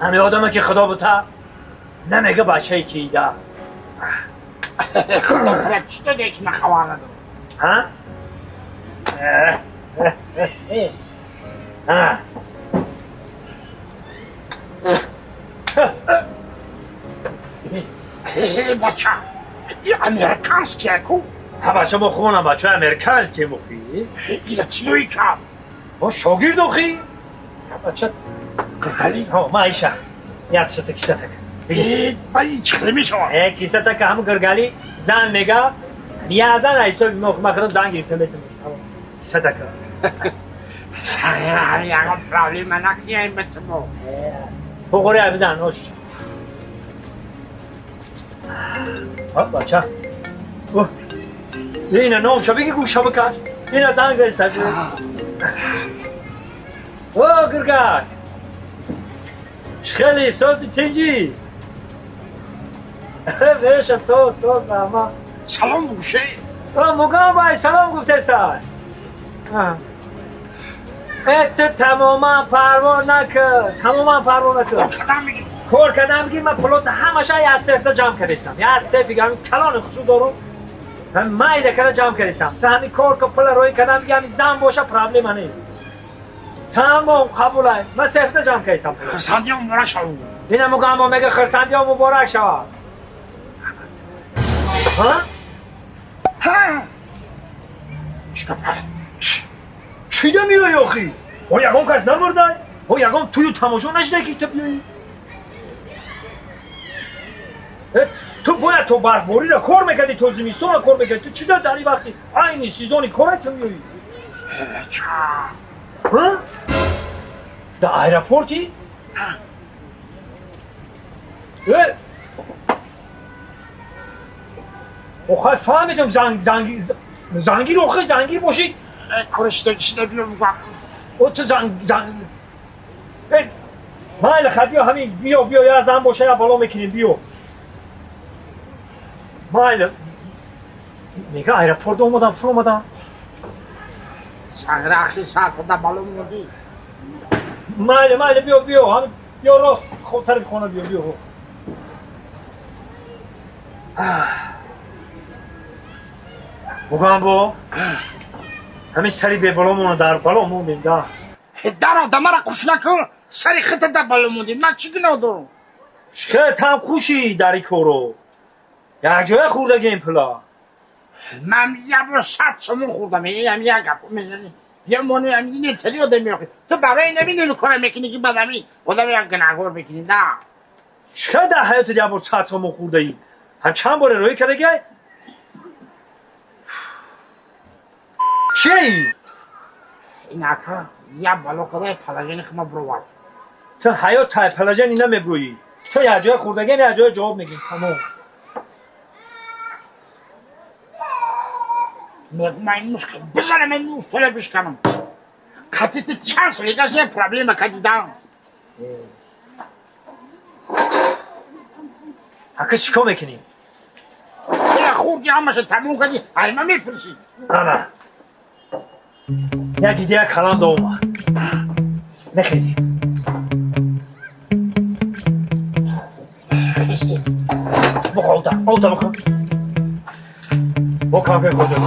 Ҳами одаме ки худо бута намега бачае ки ида. Худо тура чӣ доде ки ман хабар надорам? Ҳа? Ҳа. Бача, и американский ку? Ҳа бача, мо хонам бача американский мухи. Ира чилои кам? Мо шогирд охи. Ҳа бача. Гургали? Ҳо, ма иша. Як сата кисатак. Ба ин чӣ хеле мешавад? Э, кисатака ҳамун гургали зан мега. Я зан ҳисоби мо ма худам зан гирифта метавонам. Тамом. Кисатака. Сағира, ҳами ягон проблема накунем ба тумо. Буғури ай бизан, ош. Ҳа бача. Оҳ. Ина номша бигӣ гӯша бикаш. Ина занг заиста. О, гургак. Хеле сози тинҷӣ. Беша соз, соз ама. Салом бугӯше. О, мугам бай салом гуфтеста. Э, ту тамоман парво накун. Тамоман парво накун. Кор кардам мегӣ? Кор кардам мегӣ, ман пулота ҳамаша як сефта ҷамъ кардистам. Як сефи ҳамин калони хушуд дорум. Ҳамин майда карда ҷамъ кардистам. Ту ҳамин кор ка пула роҳӣ кардам мегӣ, ҳамин зан боша проблема нест. Тамом қабулай. Ман сефта ҷамъ кардистам. Хурсандиё муборак шавад. Ина мугамбо мега хурсандиё муборак шавад. Ҳа? Ҳа. Чикапа? Чида меоӣ охӣ? О ягон кас намурдай? О ягон тӯю тамошо нашида ки ту биёӣ? Э, ту бояд то барфбориро кор мекардӣ, то зимистонро кор мекардӣ. Ту чида дар ин вақти айни сезони кора ту меоӣ? Ча. Ҳа? Дар аэропорти? Э? Охай фаҳмидам занг занг зангир охи зангир бошӣ. Коришдагишида биё мугак. О ту занг занг э майли хай биё ҳамин биё биё я зан боша я бало мекунем биё. Майли мега аэропорт омадам фуромадам. Сағира ахи саатада бало мондӣ. Майли майли биё биё ҳамин биё рост тарафи хона биё биё. Мугамбо ҳамин сари бебаломона дар бало мондем да. Дар одамара хуш накун, сари хита дар бало мондем. Ман чӣ гуноҳ дорам? Хеле там хушӣ дар ин коро. Якҷоя хӯрдагем пула. Ман як бор 100 сомон хӯрдам. Ам як гап мезанӣ. Я мони ам ин тели одам меохӣ. Ту барои намедони кора мекунӣ ки баъд ами одам як гунаҳгор мекунӣ да. Чӣ дар ҳаётат як бор 100 сомон хӯрдаӣ? Ҳам чанд боре роҳӣ кардагиай? Чиеи? Ин ака як бало када положение хума бировард. Ту ҳаёт тай положение намебурӯӣ. Ту якҷоя хӯрдагиам, якҷоя ҷавоб мегӣ. Тамом. Ман мушкил бизанам ин муфтола бишканам. Қати ту чанд сол егаш як проблема кадидан. Ака чӣ кор мекунӣ? Пула хӯрди ҳамаша тамом кардӣ, ай ман мепурсӣ. Ана. Як идея калам да омад. Мехезем. Бухор ота, ота бухор. Бо камкай хоҷа.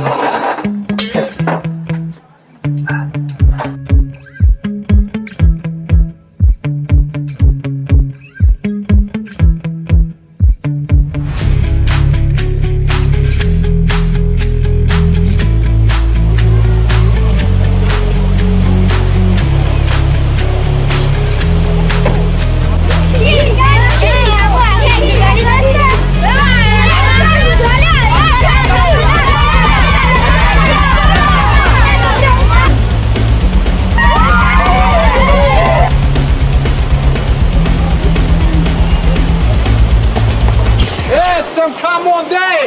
Come on, day!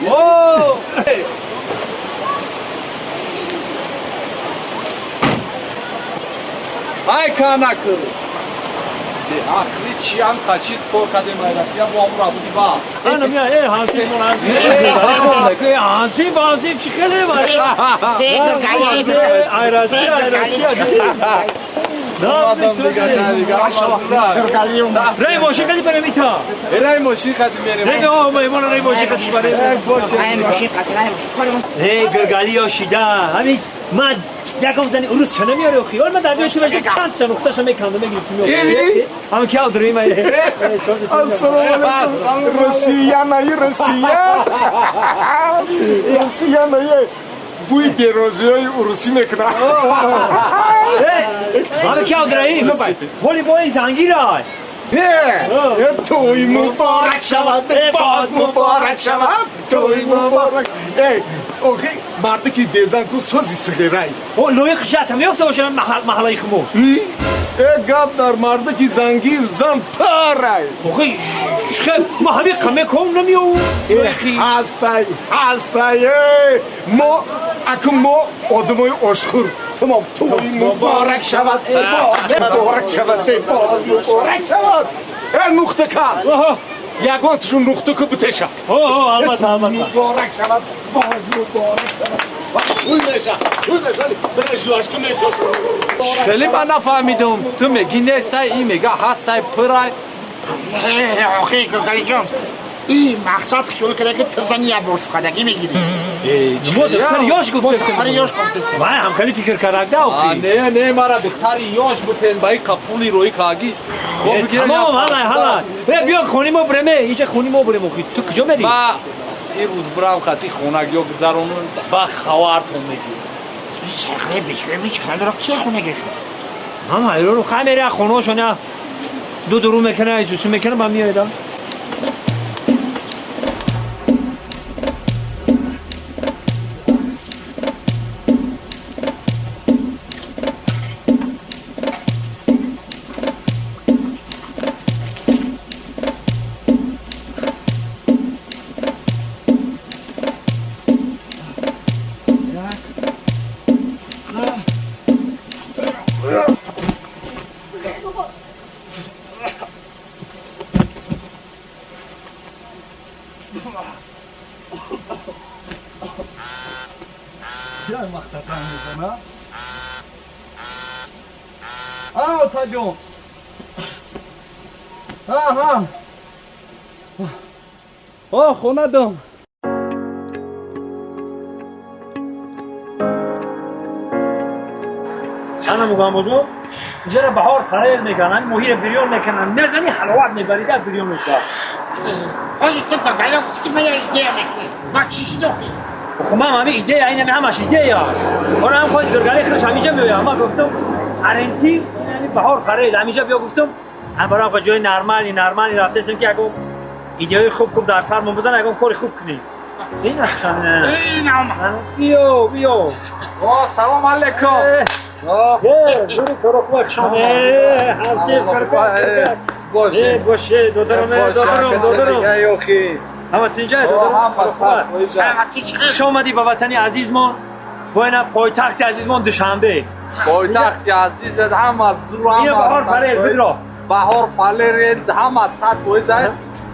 Oh! Hey! Ай канакы! Ақли чиам қачи спор кардем Россия бо амура буди ба. Ана мия э ҳансиф мон ҳансиф. Э ҳансиф ҳансиф чӣ хеле ва. Ай Россия, ай Россия. Омадам дига, дига. Рай мошин қади барем ита. Рай мошин қади мерем. Рай о меҳмон рай мошин қади барем. Рай мошин қади, рай мошин. Эй гиргали ё шида. Ҳамин ман ягон зани урус ча намеёре охи. Ҳол ман дар ҷои шумо чанд та нуқташа мекандам мегирифтим. Ҳамин ки авдурим ай. Ассалому алайкум. Россияна и Россия. Россияна и бӯи берозиҳои урусӣ мекунад. Ҳамин ки авдураим. Ҳоли бои зангирай. Тӯй муборак шавад, боз муборак шавад, тӯй муборак. Эй, охи марде ки безан ку сози сиғирай. О лоиқ шата меёфта бошад маҳаллаи хумо. Э гап дар марде ки зангир зан парай. Охи шхе ма ҳами қаме ком намеёв. Ҳастай, ҳастай. Мо акун мо одамои ошхӯр. Тамом, тӯй муборак шавад, боз муборак шавад, боз муборак шавад. Э нуқта кар. Ягон тушу нуқта ку битеша. Албатта, албатта. Муборак шавад, боз муборак шавад. Хеле ман нафаҳмидум. Ту мегӣ нестай, ин мега ҳастай, пурай. Охи Гиргалиҷон, ин мақсад хиёл карда ки ту зани як бор шукардагӣ мегирӣ. Мо духтари ёш гуфтем. Духтари ёш гуфтестем. Ман ҳамкали фикр кардагда охи. Не, не, мара духтари ёш бутен ба ин қапули роӣ кааги. Тамом, ҳалай, ҳалай. Э биё хони мо бреме, инҷа хони мо брем охи. Ту куҷо мерӣ? Ма ин рӯз бирам хати хонагиё гузаронум, ба хабартон мегирам. Ин сархаи бешӯя ҳеҷ кана ки хонагӣ шуд? Ман ҳайронам, хай мерӣ хонаошон ду дуру мекунад, исусу мекунад, ба меоядам. Отаҷон. Аҳа. О, хонадом. Ана мугамбоҷон, инҷара баҳор сарел мекунанд, моҳиро бирён мекунанд, мезани ҳаловат мебарида бирён мешавад. Ҳоҷи ту ба галё гуфтӣ ки ман як идея мекунам. Ба чӣ шуд охи? Хуб ман ҳамин идея, ин ҳамаш идея. Ора ҳам хост гиргали худаш ҳаминҷа меояд. Ман гуфтам арентир, яъне баҳор фарел ҳаминҷа биё гуфтам. Ҳам барам ҷои нормали, нормали рафтаистем ки ягон идеяи хуб хуб дар сармон бизан, ягон кори хуб кунем. Ин ахшана. Ин омад. Биё, биё. О, салом алейкум. Зури торо хуб ҳамсир Боше. Боше, додарам, додарам, додарам. Ҳама тинҷа, додарам. Хуш омадӣ ба ватани азизмон, бо ина пойтахти азизмон Душанбе. Пойтахти азизат ҳама зур, ҳама. Ина баҳор фарел, бидро. Баҳор фалер ҳама 100%.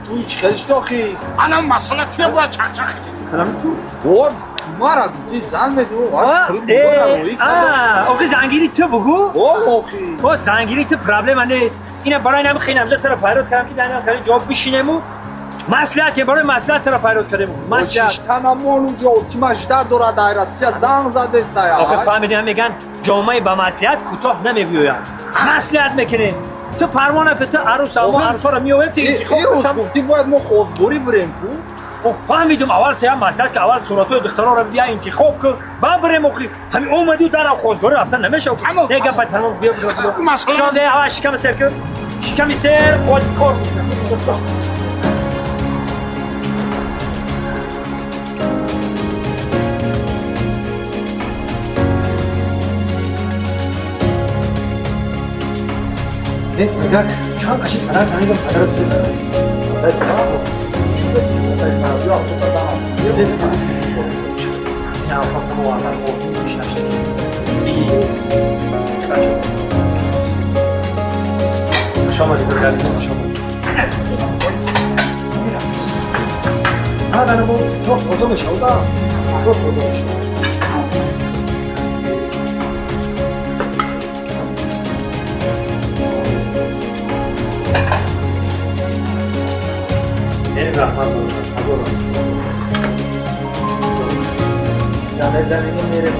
Ту чӣ хел шуд охи? Ана масъала туя бояд чақчақ Калами ту? Бор, мара гуфти зан меду. Охи зангири ту бугу? Охи. О, зангири ту проблема нест. Ина барои нами хеле ҳамҷа туро файрод кардам ки дар ин ҷо бишинему маслиҳат ки барои маслиҳат туро файрод кардем. Маслиҳат. Шиштанамон унҷо ки мажда дорад дар Россия занг задесая. Охи фаҳмидем меган ҷомаи ба маслиҳат кӯтоҳ намебиёяд. Маслиҳат мекунем. Ту парвона ки ту арӯс мо арӯсҳоро меоем ту интихоб. Ин рӯз гуфтӣ бояд мо хостгорӣ бирем ку? О фаҳмидум аввал ту як маслиҳат ки аввал суратҳои духтаронро бия интихоб кун, баъд бирем охи. Ҳамин омадиу дарам хостгорӣ рафтан намешавад. Не гапа тамом биё биё. Шонде аввал шиками сер кун. Шиками сер боз кор. Агар чанд қаши падар танидам падарат Раҳмат, бародар. Зане зане мерем.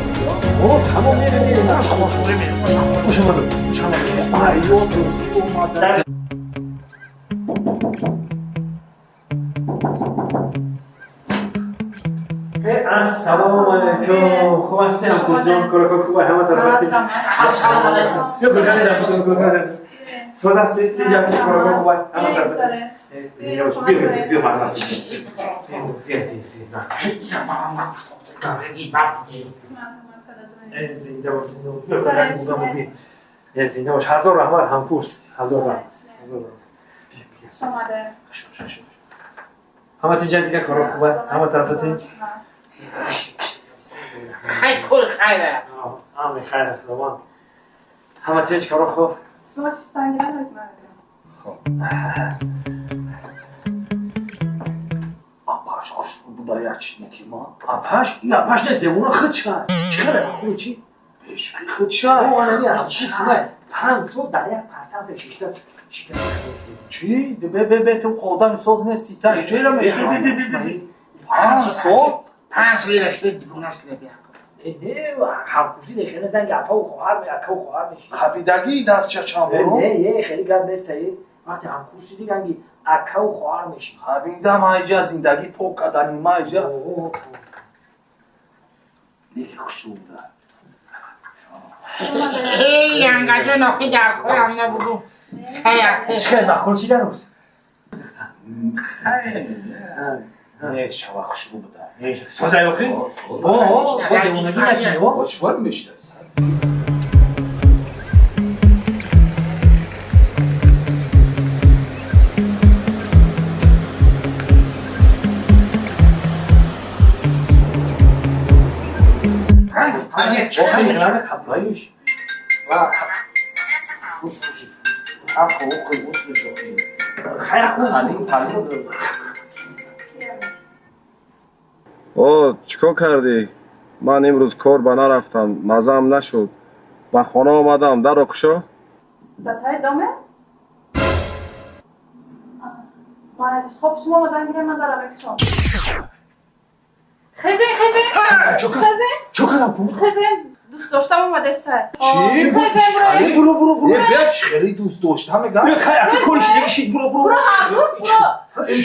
О, тамом мерем, мерем. Хостгорӣ мерем. Хуш омадед. Хуш омадед. Ай, омада. Ассалому алайкум. Хуб ҳастем, ҳамкурсҷон? Коракот хуб, ҳама тарафати. Ассалому алайкум. Соз ҳастед? Тинҷ ҳастед? Коракот хуб, ҳама тарафати. Зинда бош. Биё, биё, марҳамат. Биё, биё, биё. Зинда бош, зинда бош. Биё, зинда бош. Ҳазор раҳмат, ҳамкурс. Ҳазор раҳмат. Ҳазор раҳмат. Ҳама тинҷан дигар, корот хуб, ҳама тарафа тинҷ. Хай, кор хайра. Ами хайр, худованд. Ҳама тинҷ, корот хуб. Шумо шиштангиран аз ман. Апаш хушрӯ буда, як чи неки ма. Апаш? И апаш нест, девона худша. Чӣ хеле худ чӣ? Бешухи худша. О, ана чӣ сумай. 5 сол дар як партав шишта. Чӣ? Бе бе бе, ту одами соз нести, та иҷера мешавӣ. 5 сол? 5 сол рашта дугонаш кида бия. Не, ҳамкурсӣ не, хеле занги апаву хоҳар, акаву хоҳар меши. Қабидагии дастча чанд боро? Не, е, хеле гап нест, е. Вақте ҳамкурсӣ диганги акаву хоҳар меши. Қабида майҷа зиндагӣ пок кардани майҷа. Неки хушрӯ буда. Эй, янгаҷон, охи дар корам набуду. Хел мақул чӣ дар рӯз? Не, шава хушрӯ буда. Созай охи? О, бо девонагӣ накунӣ, о? Чӣ мешта? Қаблаюш. Ако оқи гуслиш охи. Хай. Ҳалим палим. О, чӣ кор кардӣ? Ман имрӯз кор ба нарафтам, мазаам нашуд. Ба хона омадам, дарро кушо. Ба таи доме? Майдиш. Хоб, шумо омадан гирем, ман дара мекушом. Хезен, хезен. Хезен. Чо кардам ку? Хезен, дӯст доштам омадеста. Чӣ? Хезен, буро. Буро, буро, буро. Е, бия, чӣ хеле дӯст дошта мегам? Хай, ака кориш ягишид, буро, буро. Буро, ҳамкурс, буро. Чӣ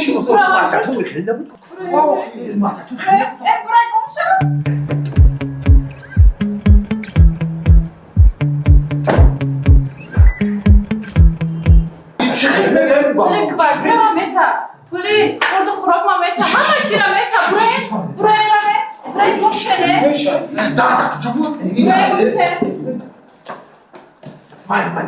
чӣ дӯст дошта? Масатун хеле набуд. Масатун хеле. Э, бурай, гум шав. Чӣ хеле мегам? Пули квартира мета. Пули хурду хӯрок ма мета. Ҳама чира мета. Бурай, бурай раве. Бурай, гум шене. Дада куҷо буд? Бурай, гум ше. Май, май.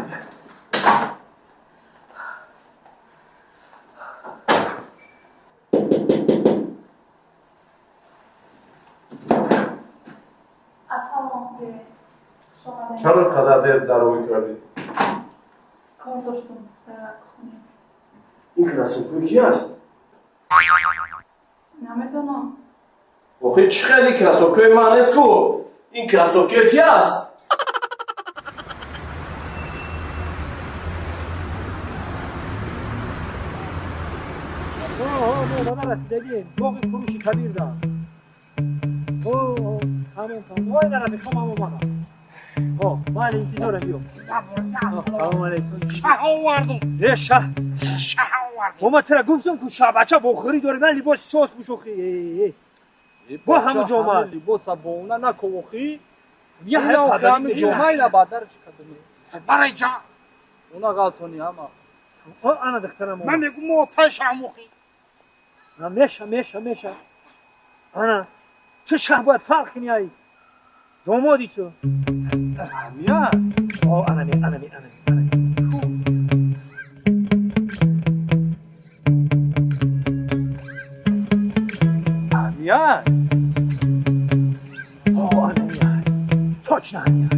Ассалом, хуш омадед. Чаро қадар дер даровӣ кардӣ? Кор доштум дар кухня. Ин кроссовкаи ки аст? Намедонам. Охи, чӣ хеле кроссовкаи ман нест ку? Ин кроссовкаи ки аст? О, мо омада расидагием. Боғи Куруши Кабир да. О, ҳамон там. Ой, нара мехом, ҳам омадам. О, ман интизорам, биё. Салом алейкум. Шаҳ овардум. Е, шаҳ. Шаҳ овардум. Мо ман тира гуфтам ку, шаҳ бача бохӯрӣ дорӣ, ман либоси соз пӯшохи. Бо ҳамун ҷома. Либоса бона наковохи. Я ҳай ҳами ҷомайла бадарш кадами. Барай ҷа. Она ғалтони ҳама. О, ана духтарам. Ман мегум мо шаҳмухи. Меша, меша, меша. Ана, ту шаҳ бояд фарқ кунӣ ай. Домоди ту. Ҳамия? О, ана ми, ана ми, ана ми, ана ми. Ҳамия? О, ана ми, ай. Точно ҳамия.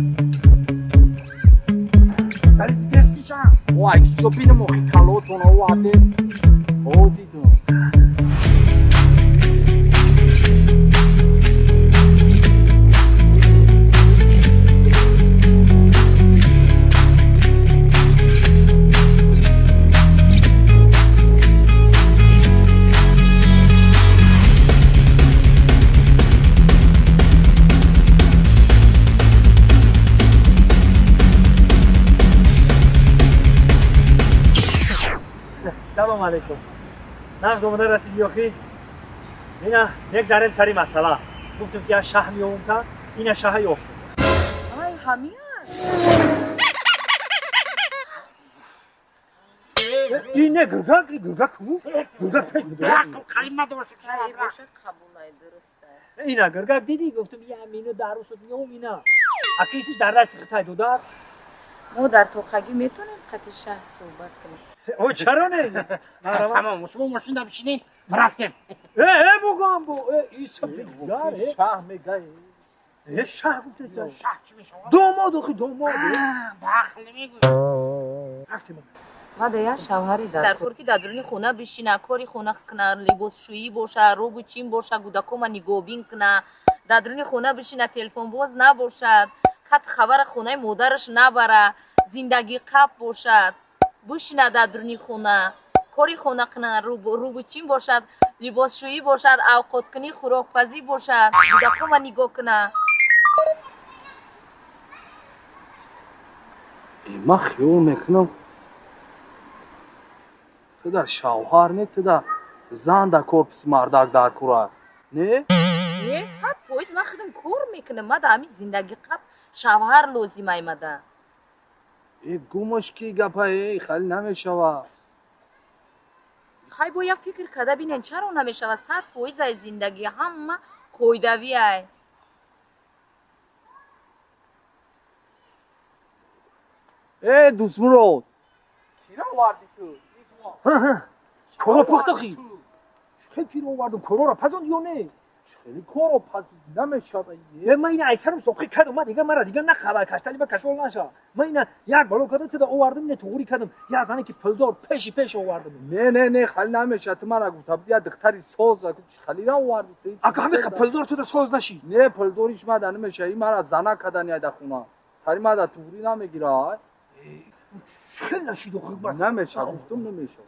Вали дидести ча? О, ай ҷо бинам охи калотон оварде. О, дидум. Алейкум. Нағз омада расидӣ охи. Ина мегзарем сари масъала. Гуфтем ки я шаҳ меёвум та ина шаҳа ёфтем. Ай, ҳамин. Ин не гургак, гургак ку? Гургак пеш буд. Ақл қалима дошт. Боша қабулай дуруста. Ина гургак дидӣ, гуфтем я мину дарусуд меёвум ина. Акисиш дар дасти хитай додар. Мо дар тоқагӣ метонем қати шаҳ суҳбат кунем. О, чаро не? Тамом, шумо мошина бишинед, рафтем. Э, бугам бу. Э, иса бигзар. Шаҳ мегай. Э, шаҳ гуфтеса. Шаҳ чӣ мешавад? Домод охи домод. Ба ақл намегӯй. Рафтем. Мада як шавҳари дар кор ки дар дуруни хона бишина, кори хона куна, либосшӯӣ боша, рӯбу чин боша, гудакома нигоҳбин куна, дар дуруни хона бишина, телефонбоз набошад, хат хабара хонаи модараш набара, зиндагӣ қап бошад, бишина дар дуруни хона, кори хона куна, рӯбу чин бошад, либосшӯӣ бошад, авқоткунӣ, хӯрокпазӣ бошад, гудакома нигоҳ куна. Ман хиёл мекунам ту дар шавҳар не, ту дар зан дар корпуси мардак дар кура не? Не, 100% ман худам кор мекунам. Мада ҳамин зиндагӣ қап шавҳар лозим аймада. Э, гумаш ки гапа, э, хали намешава. Хай, бо як фикр карда бинен, чаро намешава? 100% ай зиндагӣ ҳама қоидавӣ ай. Э, Дӯстмурод, кира оварди ту? Коро пухт охи. Хел пир овардум, корора пазонд ё не? Хеле коро паз намешава. Э, ман ина айсарам соқи кардам, ман дига мара дига на хабар каштали ба кашол наша. Ман ина як бало кардам, туда овардам, не туғри кардам. Я зане ки пулдор пеши пеш овардам. Не, не, не, хали намеша. Ту мара гуфта я духтари соз, хали ра оварди ту. Ака ҳами пулдор туда соз наши. Не, пулдориш мада намеша, и мара зана кадани ай дар хона. Тари мада туғри намегира. Хел нашид охи бас. Намеша, гуфтум намеша.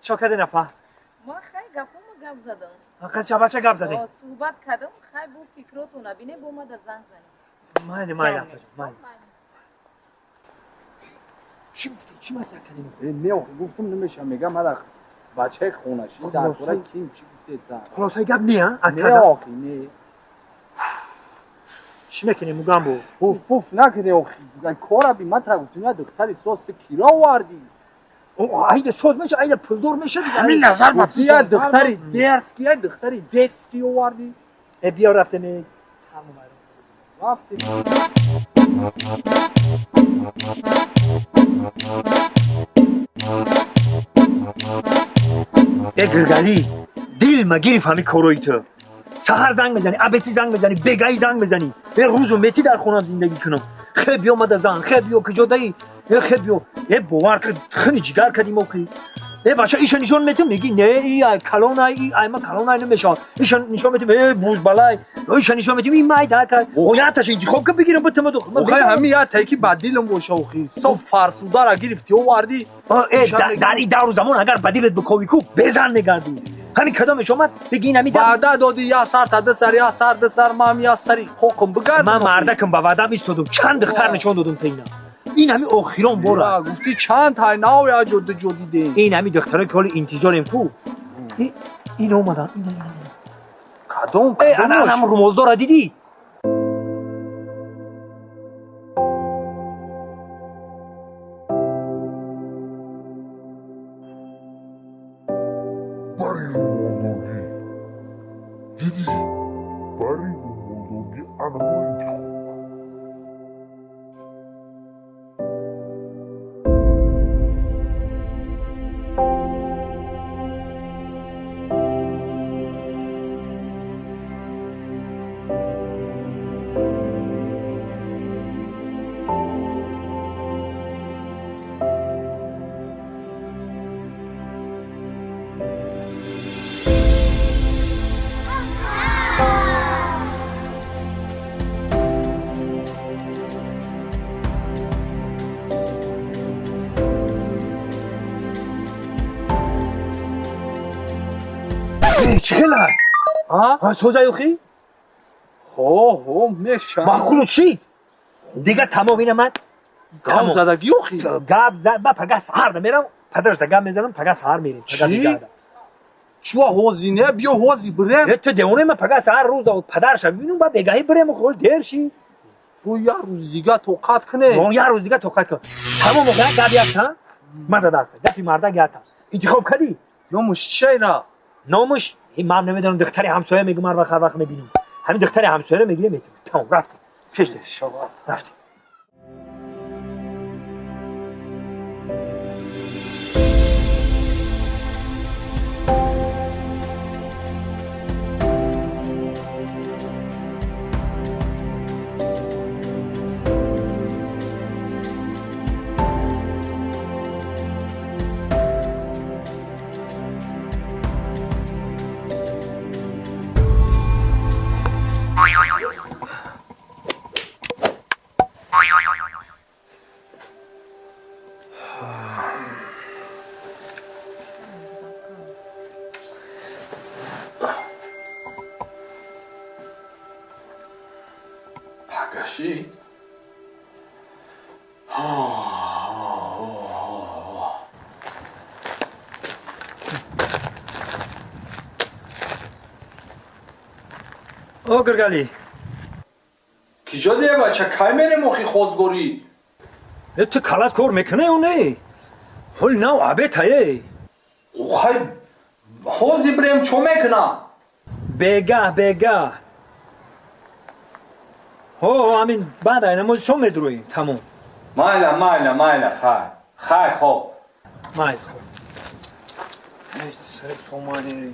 Чо каде напа? Ман хай гапома гап задам. Қача бача гап задем. Суҳбат кардам, хай бо фикротона бине, бо мада занг занем. Майли, майли, апаҷон, майли. Чӣ гуфтӣ? Чӣ маслиҳат кардем? Э, не, гуфтум намеша, мега мара бачаи хонаши дар кора ким чӣ гуфте зан. Хулосаи гап не, а? Не, охи, не. Чӣ мекунем, мугамбо? Пуф пуф накунӣ охи. Кора би, ман тара гуфтум я духтари соз, ту кира овардӣ? Айда соз меша, айда пулдор меша. Ҳамин назар ба Гуфти я духтари дерзкий, я духтари детский овардӣ. Э, биё рафтем. Рафтем. Э, гиргалӣ, дил ма гирифт ҳамин корои ту. Саҳар занг мезанӣ, абети занг мезанӣ, бегаӣ занг мезанӣ. Э, рӯзу метӣ дар хонам зиндагӣ кунам. Хе биё мада зан, хе биё куҷо даӣ? Э, хе биё. Э, бовар ки хини ҷигар кардим охи. Э, бача, иша нишон метим, мегӣ не, и ай калон ай, и ай ма калон ай намешавад. Иша нишон метим, э, бузбалай. Иша нишон метим, и майда кай. О, яташа интихоб ка бигирам битам ду. Охай, ҳами я тайки ба дилам боша охи. Соф фарсудара гирифти овардӣ. Э, дар ин давру замон агар ба дилат бикови ку, безан мегардӣ. Ҳамин кадомеш омад, бигӣ ин ҳамин ваъда додӣ, я сар та ду сар, я сар ду сар, ман я сари қоқам бигардам. Ман мардакам, ба ваъдам истодум. Чанд духтар нишон додум та ина. Ин ҳамин охирон бора. Гуфтӣ чанд тай нав я ҷо ду ҷо дидем. Ин ҳамин духтаро ки ҳоли интизорем ку. Ин омадан. Кадом? Э, ана ҳам румолдора дидӣ? Бари румолдоргӣ. Дидӣ? Бари румолдоргӣ анамо интихоб. Чӣ хела? А? Соза ёхи? Ҳо, ҳо, меша. Маъқулу чӣ? Дига тамом ина ман Гап задагӣ охи. Гап за, ба пага саҳар да мерам. Падараш да гап мезанам, пага саҳар мерем. Пага Чӣ? Чуа ҳози не, биё ҳози бирем. Ту девона, ман пага саҳар рӯз да падарша бибинам, ба бегаҳӣ бирем, хол дер ши. Бо як рӯз дига тоқат кунем. Бо як рӯз дига тоқат кун. Тамом, охир гап як та. Марда даста. Гапи марда гата. Интихоб кардӣ? Номуш чера? Номуш ман намедонам, духтари ҳамсоя мегӯм, ҳар вақт ҳар вақт мебинам. Ҳамин духтари ҳамсояро мегирем, метавонем. Тамом, рафтем. Пеш рафтем. Пагаши? О Гиргали. Киҷо дия бача, кай мерем охи хозгорӣ? Ту калат кор мекунӣ ё не? Ҳоли нав абетае. Охай, ҳози бирем чо мекуна? Бегаҳ, бегаҳ. Ҳо, ҳамин баъд ай намози шом медуроем, тамом. Майла, майла, майла, хай. Хай, хоб. Майла, хоб. Сари сомани.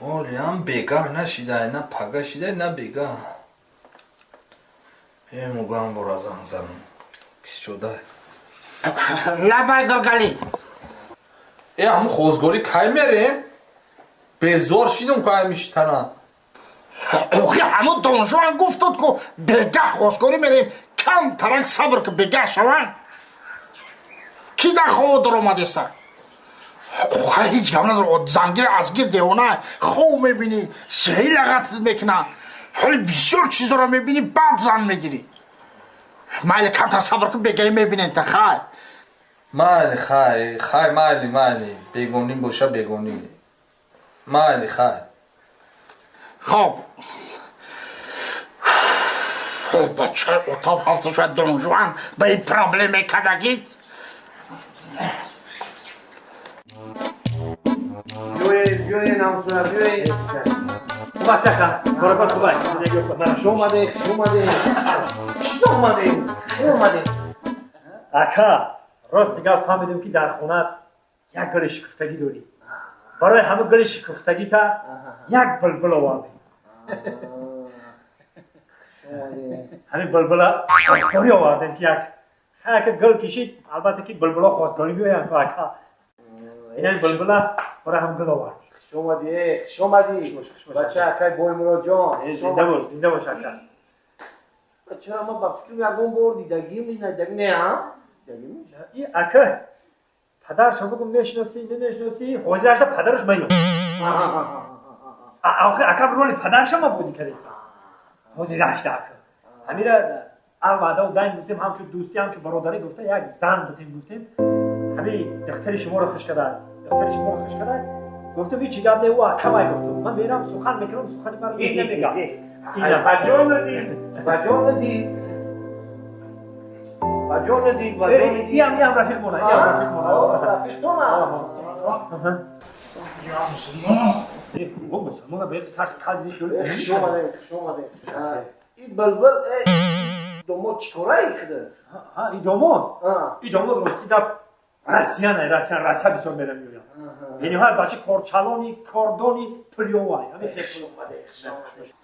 Ҳолиам бегаҳ нашидай, на пага шидай, на бегаҳ. Э, мугам бора занг занам. Кисчодай. Лабай, Гиргалӣ. Э, ҳамун хозгорӣ кай мерем? Безор шидум кай мишитана. Охи, ҳамун донжуан гуфтуд, ку бегаҳ хозгорӣ мерем, кам тарак сабр ки бегаҳ шаванд. Ки дар хова даромадеста? Охай, ҳеҷ гап надор, зангир аз гир девона, хов мебинӣ, сеҳи лағатат мекуна, ҳоли бисёр чизоро мебинӣ, баъд зан мегирӣ. Майли, камтар сабр кун, бегаҳӣ мебинем та, хай. Майли, хай, хай, майли, майли. Бегонӣ боша, бегонӣ. Майли, хай. Хоб. Бачаи отав ҳафта шояд донжуан ба ин проблеме кардагид. Биёед, биёед, ҳамсоя, биёед. Хуб аст, ака. Баракат, хуб аст. Мана шо омадед, хуш омадед. Чӣ омадед? Хуш омадед. Ака, рости гап фаҳмидем, ки дар хона як гули шукуфтагӣ дорӣ. Барои ҳамин гули шукуфтагита як булбул овардем. Ҳамин булбула хостгорӣ овардем, ки як ки гул кишид, албатта ки булбула хостгорӣ биёянд, ака. Ин булбула барои ҳам гул овардем. Хуш омадӣ, хуш омадӣ. Бача, акай Боймуроджон. Зинда бош, зинда бош, ака. Бача, ман ба фикрам ягон бор дидагим, надидагим, не, а? Дидагим? И ака, падаршо бигӯ, мешиносӣ, намешиносӣ? Ҳозирашда падараш маём. Охи, ака, роли падарша ма бозӣ кардастам. Ҳозирашда, ака. Ҳамира алваъда дайн гуфтем, ҳамчун дӯстӣ, ҳамчун бародарӣ гуфта, як зан бутем гуфтем. Ҳами духтари шуморо хуш карда, духтари шуморо хуш карда. Гуфтам, ҳеҷ гап не, ӯ акамай гуфтам. Ман мерам, сухан мекунам, сухани маро намегам. Ба ҷон надид, ба ҷон надид. Ба ҷон надид, ба ҷон надид. Иам, иам рафиқ мона, иам рафиқ мона. Рафиқтона. Я мусулмон. О, мусулмона беқи сар калди шуд. Хуш омадед, хуш омадед. И булбул, э, домод чӣ кораи худа? Ҳа, и домод. И домод рости гап Россия не, Россия, Россия бисёр мерам меоям. Бениҳоят бача корчалони, кордони, пулёвай.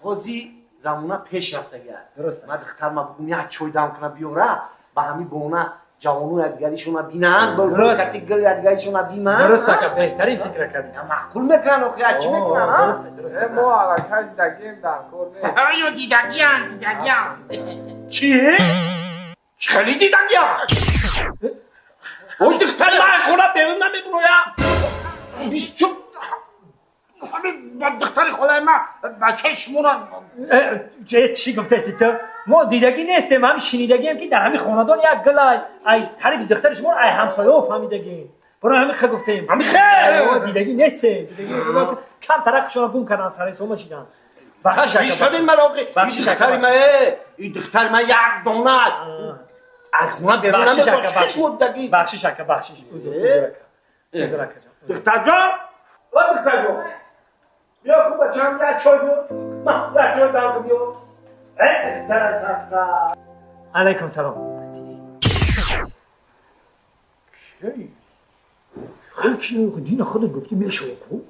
Ҳози замона пеш рафтага. Дуруст. Ма духтарма бугум як чой дам куна биёра, ба ҳамин бона ҷавону якдигаришона бинанд, кати гил якдигаришона бинанд. Дуруст ака, беҳтарин фикр кардӣ. Маъқул мекунанд, охи чӣ мекунанд? Мо аллакай дидагием, дар кор нест. Ҳаё дидагиам, дидагиам. Чӣ? Чӣ хеле дидагиам? Ой, духтари ман хона берун намебуроя. Бисчу ҳамин духтари холаи ма бачаи шуморо. Чӣ гуфтаисти ту? Мо дидагӣ нестем, ҳамин шинидагием, ки дар ҳамин хонадон як гил ай таърифи духтари шуморо ай ҳамсояҳо фаҳмидагем. Барои ҳамин хе гуфтем. Ҳамин хе? Дидагӣ нестем. Кам тарақшона гум кардан, сарисома шидан. Ташвиш кардем маро, охи. Духтари ма, духтари ма як дона. Ай хона берун намебуроя. Бахшиш ака, бахшиш. Узр ака. Духтарҷон, о духтарҷон. Биё ку бачам, як чой биёр. Ма як чой дам кун биёр. Эй, духтара сахта. Алайкум салом. Ки? Ки дина худат гуфтӣ мешава ку?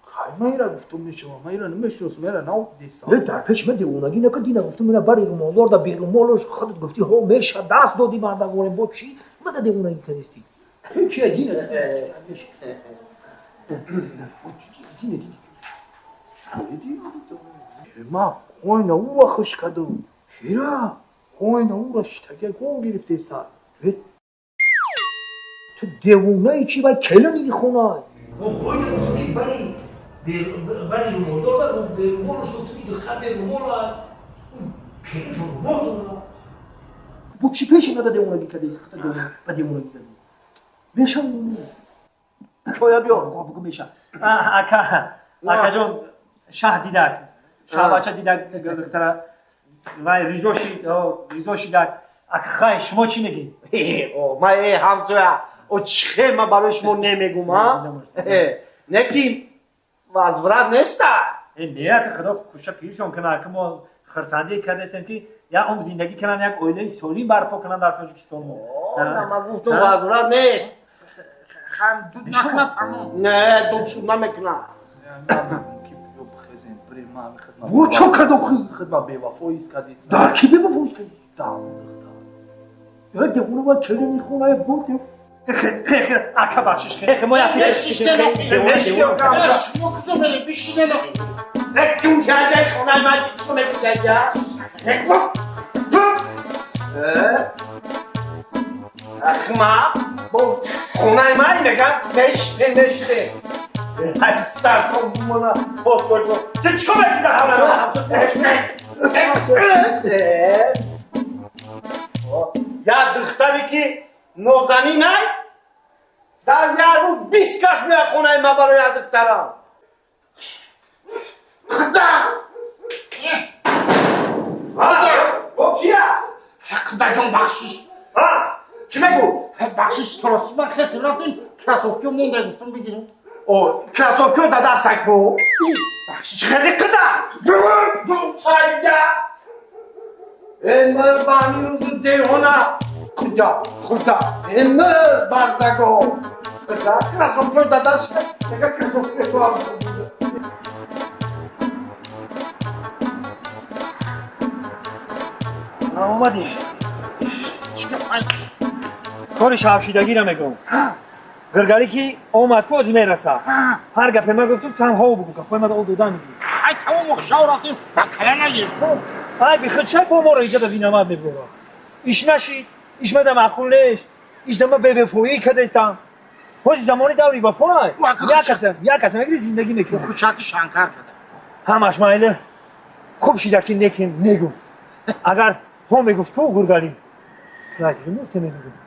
Хай, ман ира гуфтум мешава, ман ира намешиносам, ира нав дидистам. Не, дар пеши ман девонагӣ накард, дина гуфтум ина бари румолдор да берумолош, худат гуфтӣ ҳо меша, даст додӣ мардагорем, бо чӣ? Мада девонагӣ кардистӣ. Ки дина? Дина дина. Ма хойна ура хуш кардам. Чира? Хойна ура шитага гон гирифтеса. Ту девонаи чӣ, вай келини хона? Хойна гуфтум ки бари бари румолдор да берумолош, гуфтум ки духтар берумола. Келиншо румол дора. Бо чӣ пеши мада девонагӣ кардӣ? Ба девонагӣ кардӣ. Мешав. Чоя биёр. Бугу меша. Ака, акаҷон, шаҳ дидак. Шаҳ бача дидак духтара. Вай ризо шид, ризо шидак. Ака, хай, шумо чӣ мегӣ? О, ма э ҳамсоя, о чӣ хел ма барои шумо немегум, а? Не ки возврат неста. Не, ака, худо хуша пиршон кунад, ака, мо хурсандӣ кардастем, ки як умр зиндагӣ кунанд, як оилаи солим барпо кунанд дар Тоҷикистон мо. Ма гуфтум возврат нест. Хам дуд накунад, тамом. Не, дуд шуд намекунад. Бо чо кард охи? Хидма бевафоист кардист. Дар кӣ бевафоист кардӣ? Дар духтар. Девона ва келини хонаи бурд. Хе, ака, бахшиш. Хе, мо як пеш. Шумо куҷо меред? Бишинед. Кум карда хонаи ман чӣ мекушад? Ахма, бо хонаи ман мегам, меште, меште. Ай сар ком мона, пос кун. Ту чӣ кор мекунӣ дар хонаи ман? Як духтаре ки нозанинай, дар як рӯз 20 кас меояд хонаи ман барои як духтарам. Худо! Худо! Бо кия? Худоҷон, бахшиш. Чӣ мегӯ? Бахшиш, рости ман хесем рафтем, кроссовкио монда, гуфтам бигирем. О, кроссовкио дадастай ку? Бахшиш. Хеле қида? Чайя! Эмир бани рӯзи девона. Худо, худо, эмир бардаго. Худо, кроссовкио дадаш, мега кроссовкио. Омадӣ. Кори шавшидагиро мегӯм. Гиргарӣ ки омад ку, ози мераса. Ҳар гапе ма гуфтум, ту ҳам ҳов бугу, гапҳои мада ол додан мегирӣ. Ай тамом, шав рафтем, ба кала нагирифт ку. Ай бихуд чай бо моро иҷа бинамад мебурад. Иш нашид, иш мада маъқул нест, иш дама бевафоӣ кардастам. Ҳози замони даври вафоай. Як каса, як каса мегири, зиндагӣ мекунӣ. Хучаки шанкар када. Ҳамаш майли. Хуб шида ки некин негуфт. Агар ҳо мегуфт ку гургарӣ. Мегуфте мегуфт.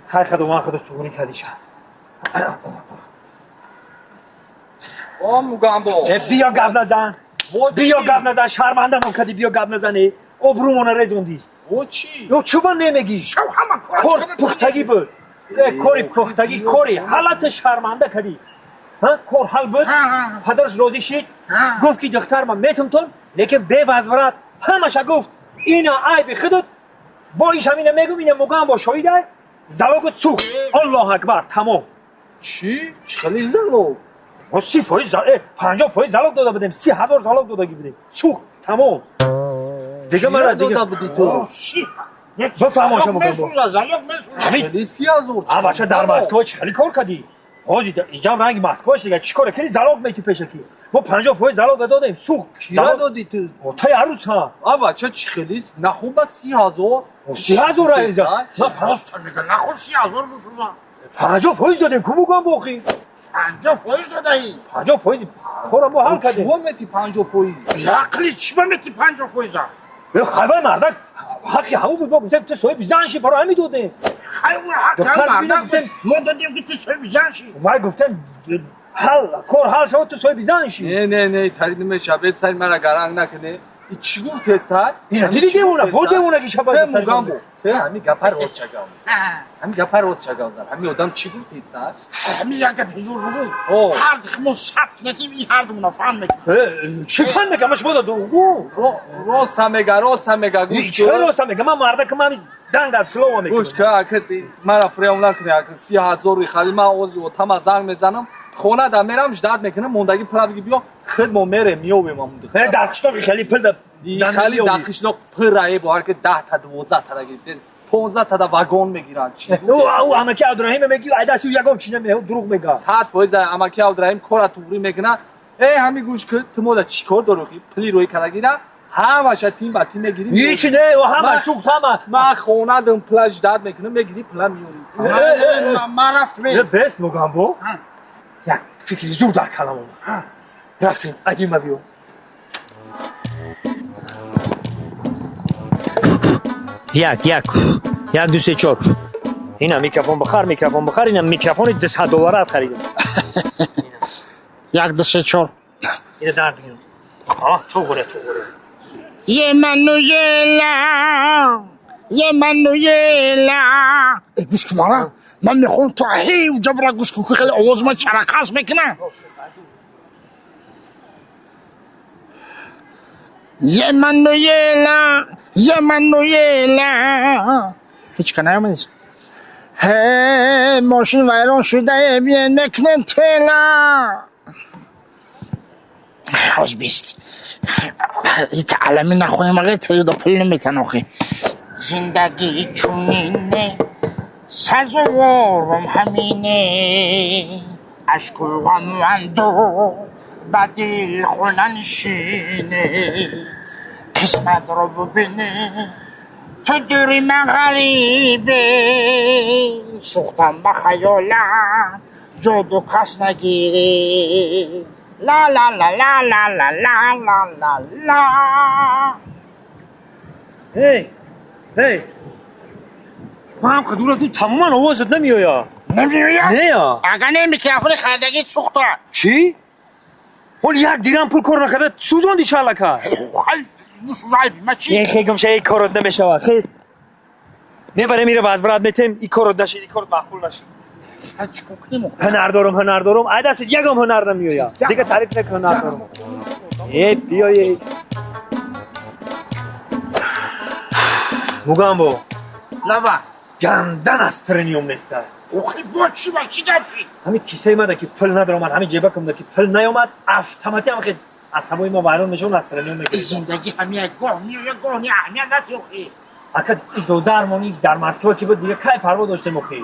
Хай, худо ман худаш туғрӣ кардиша. О, Мугамбо. Биё гап назан. Биё гап назан, шармандамон кардӣ, биё гап назанӣ. Обрӯмона резондӣ. О, чӣ? Ё чӯба немегӣ? Кор пухтагӣ буд. Кори пухтагӣ, кори ҳалата шарманда кардӣ. Кор ҳал буд, падараш розӣ шид, гуфт ки духтар ман метумтон, лекин бевазврат ҳамаша гуфт. Ина айби худут, бо иш ҳамина мегум, ина Мугамбо шоҳидай. Залогот сӯхт. Аллоҳ акбар, тамом. Чӣ? Чӣ хеле залог? Мо 30%, 50% залог дода будем, 30 000 залог додагӣ будем. Сӯхт, тамом. Дига мара дода дига будӣ ту? Бифаҳмо шумо. Месӯза, залог месӯза. Хеле 30 000? А бача, дар Москва чӣ хеле кор кардӣ? Ҳози инҷам ранги Москва шуд, дига чӣ коре кардӣ, залог мети пешакӣ. Мо 50% залог додем, сӯхт. Кира додӣ ту? Тай арӯс ҳа. А бача, чӣ хеле нахуба 30 000? 30 000 раиза. Ма просто мега, нахуд 30 000 бисӯза. 50% додем, ку бугам боқӣ. 50% додаӣ? 50% кора мо ҳал кардем. Чӯ мети 50%? Ақли чӣ ба мети 50%-а? Хайвай, мардак ҳаққи ҳамон буд, мо гуфтем ту соҳиби зан ши, барои ҳамин додем. Духтар гуфтем, мо додем ки ту соҳиби зан ши. Вай, гуфтем ҳал кор ҳал шавад, ту соҳиби зан ши. Не, не, не, тари намешавед, сари мара гаранг накунӣ. И чӣ гуфт тезтар? Ина диди, девона, бо девонаги шаба. Те мугамбо, те ҳами гапа рост чагав мезан, ҳами гапа рост чагав зан. Ҳами одам чӣ гуфт тезтар? Ҳами як гапи зур бугум. Ҳар мо сабт наким, и ҳардумона фан мекунем. Чӣ фан мекунам? Ман шумо додугу. Рост мега, рост мега, гӯш. Чӣ рост мега? Ман мардакам, ҳами данг дар слова мекунам. Гӯш ка, ака, мара фирём накунӣ, ака, 30 000 хари. Ман ози отама занг мезанам, хона да мерам, ждать мекунам, мондаги пула биги, биё, худ мо мерем, меёбем ҳамун. Дар қишлоқ хеле пул да? Хали дар қишлоқ пуррае, бо ҳар ки 10 та, 12 та гирифте, 15 та да вагон мегиранд. Ӯ амаки Абдураҳим меги, айдаси ягон чи наме, дурӯғ мега. 100% амаки Абдураҳим кора туғрӣ мекуна. Э, ҳами гӯш ки, ту мода чӣ кор дорӣ? Пули рӯи кардагира ҳамаша тим ба тим мегирӣ. Ҳичи не, ҳама сӯхт, ҳама. Ман хона дам, пула ждать мекунам, мегирӣ, пула меёрӣ. Ман рафтм. Бес, мугамбо, як фикри зур дар калам омад. Рафтем, адима биё. Як, як, як, ду, се, чор. Ина микрофон бихар, микрофон бихар. Ина микрофони 200 долларат харидам. Як, ду, се, чор. Ина дар бигирам. А туғре, туғре. Емануела, Емануела. Гӯш кун, мара ман мехоҳам ту ҳей уҷа бира, гӯш кун, ки хеле овози ман чарақас мекуна. Емануела, Емануела. Ҳеч ка наёмадист. Ҳе, мошин вайрон шудае, биен мекунем тела. Ҳоз бист ита алами нахоҳем, ага теюда пул наметан. Охи, зиндагӣ чунине, сазоворам ҳамине, ашку ғаму андӯҳ ба дил хона нишине, қисматро бубине, ту дури ман ғарибе, сӯхтам ба хаёлам, ҷоду кас нагире, ла ла ла ла ла ла ла ла ла ла. Эй, эй, ман қадура, ту тамоман овозат намеоя. Намеояд? Нея. Ага, не, микрофони харидагит сӯхта. Чӣ? Ҳол як дирам пул кор накарда, сӯзонди шалака. Хай, бисӯзайби ма чӣ? Ин хегум ша, ин корот намешавад. Хез, мебарем, ира возврат метем. И корот нашид, и корот маъқул нашид. Чӣ кор кунем? Ҳунар дорум, ҳунар дорум, ай дастит ягом ҳунар намеояд. Дига таъриф нак, ҳунар дорум. Э, биёе, мугамбо. Лаба. Гандан настроениём неста. Охи, бо чӣ, ба чӣ гап шид? Ҳамин кисаи мада ки пул надаромад, ҳамин ҷебакамда ки пул наёмад, автоматӣ ҳам хел асабои мо вайрон мешавад, настроениём мегирад. Зиндагӣ ҳамия, гоҳ меоя, гоҳ не, аҳамият надӣ охи. Ака, додармони дар Москва ки буд, дига кай парво доштем охи?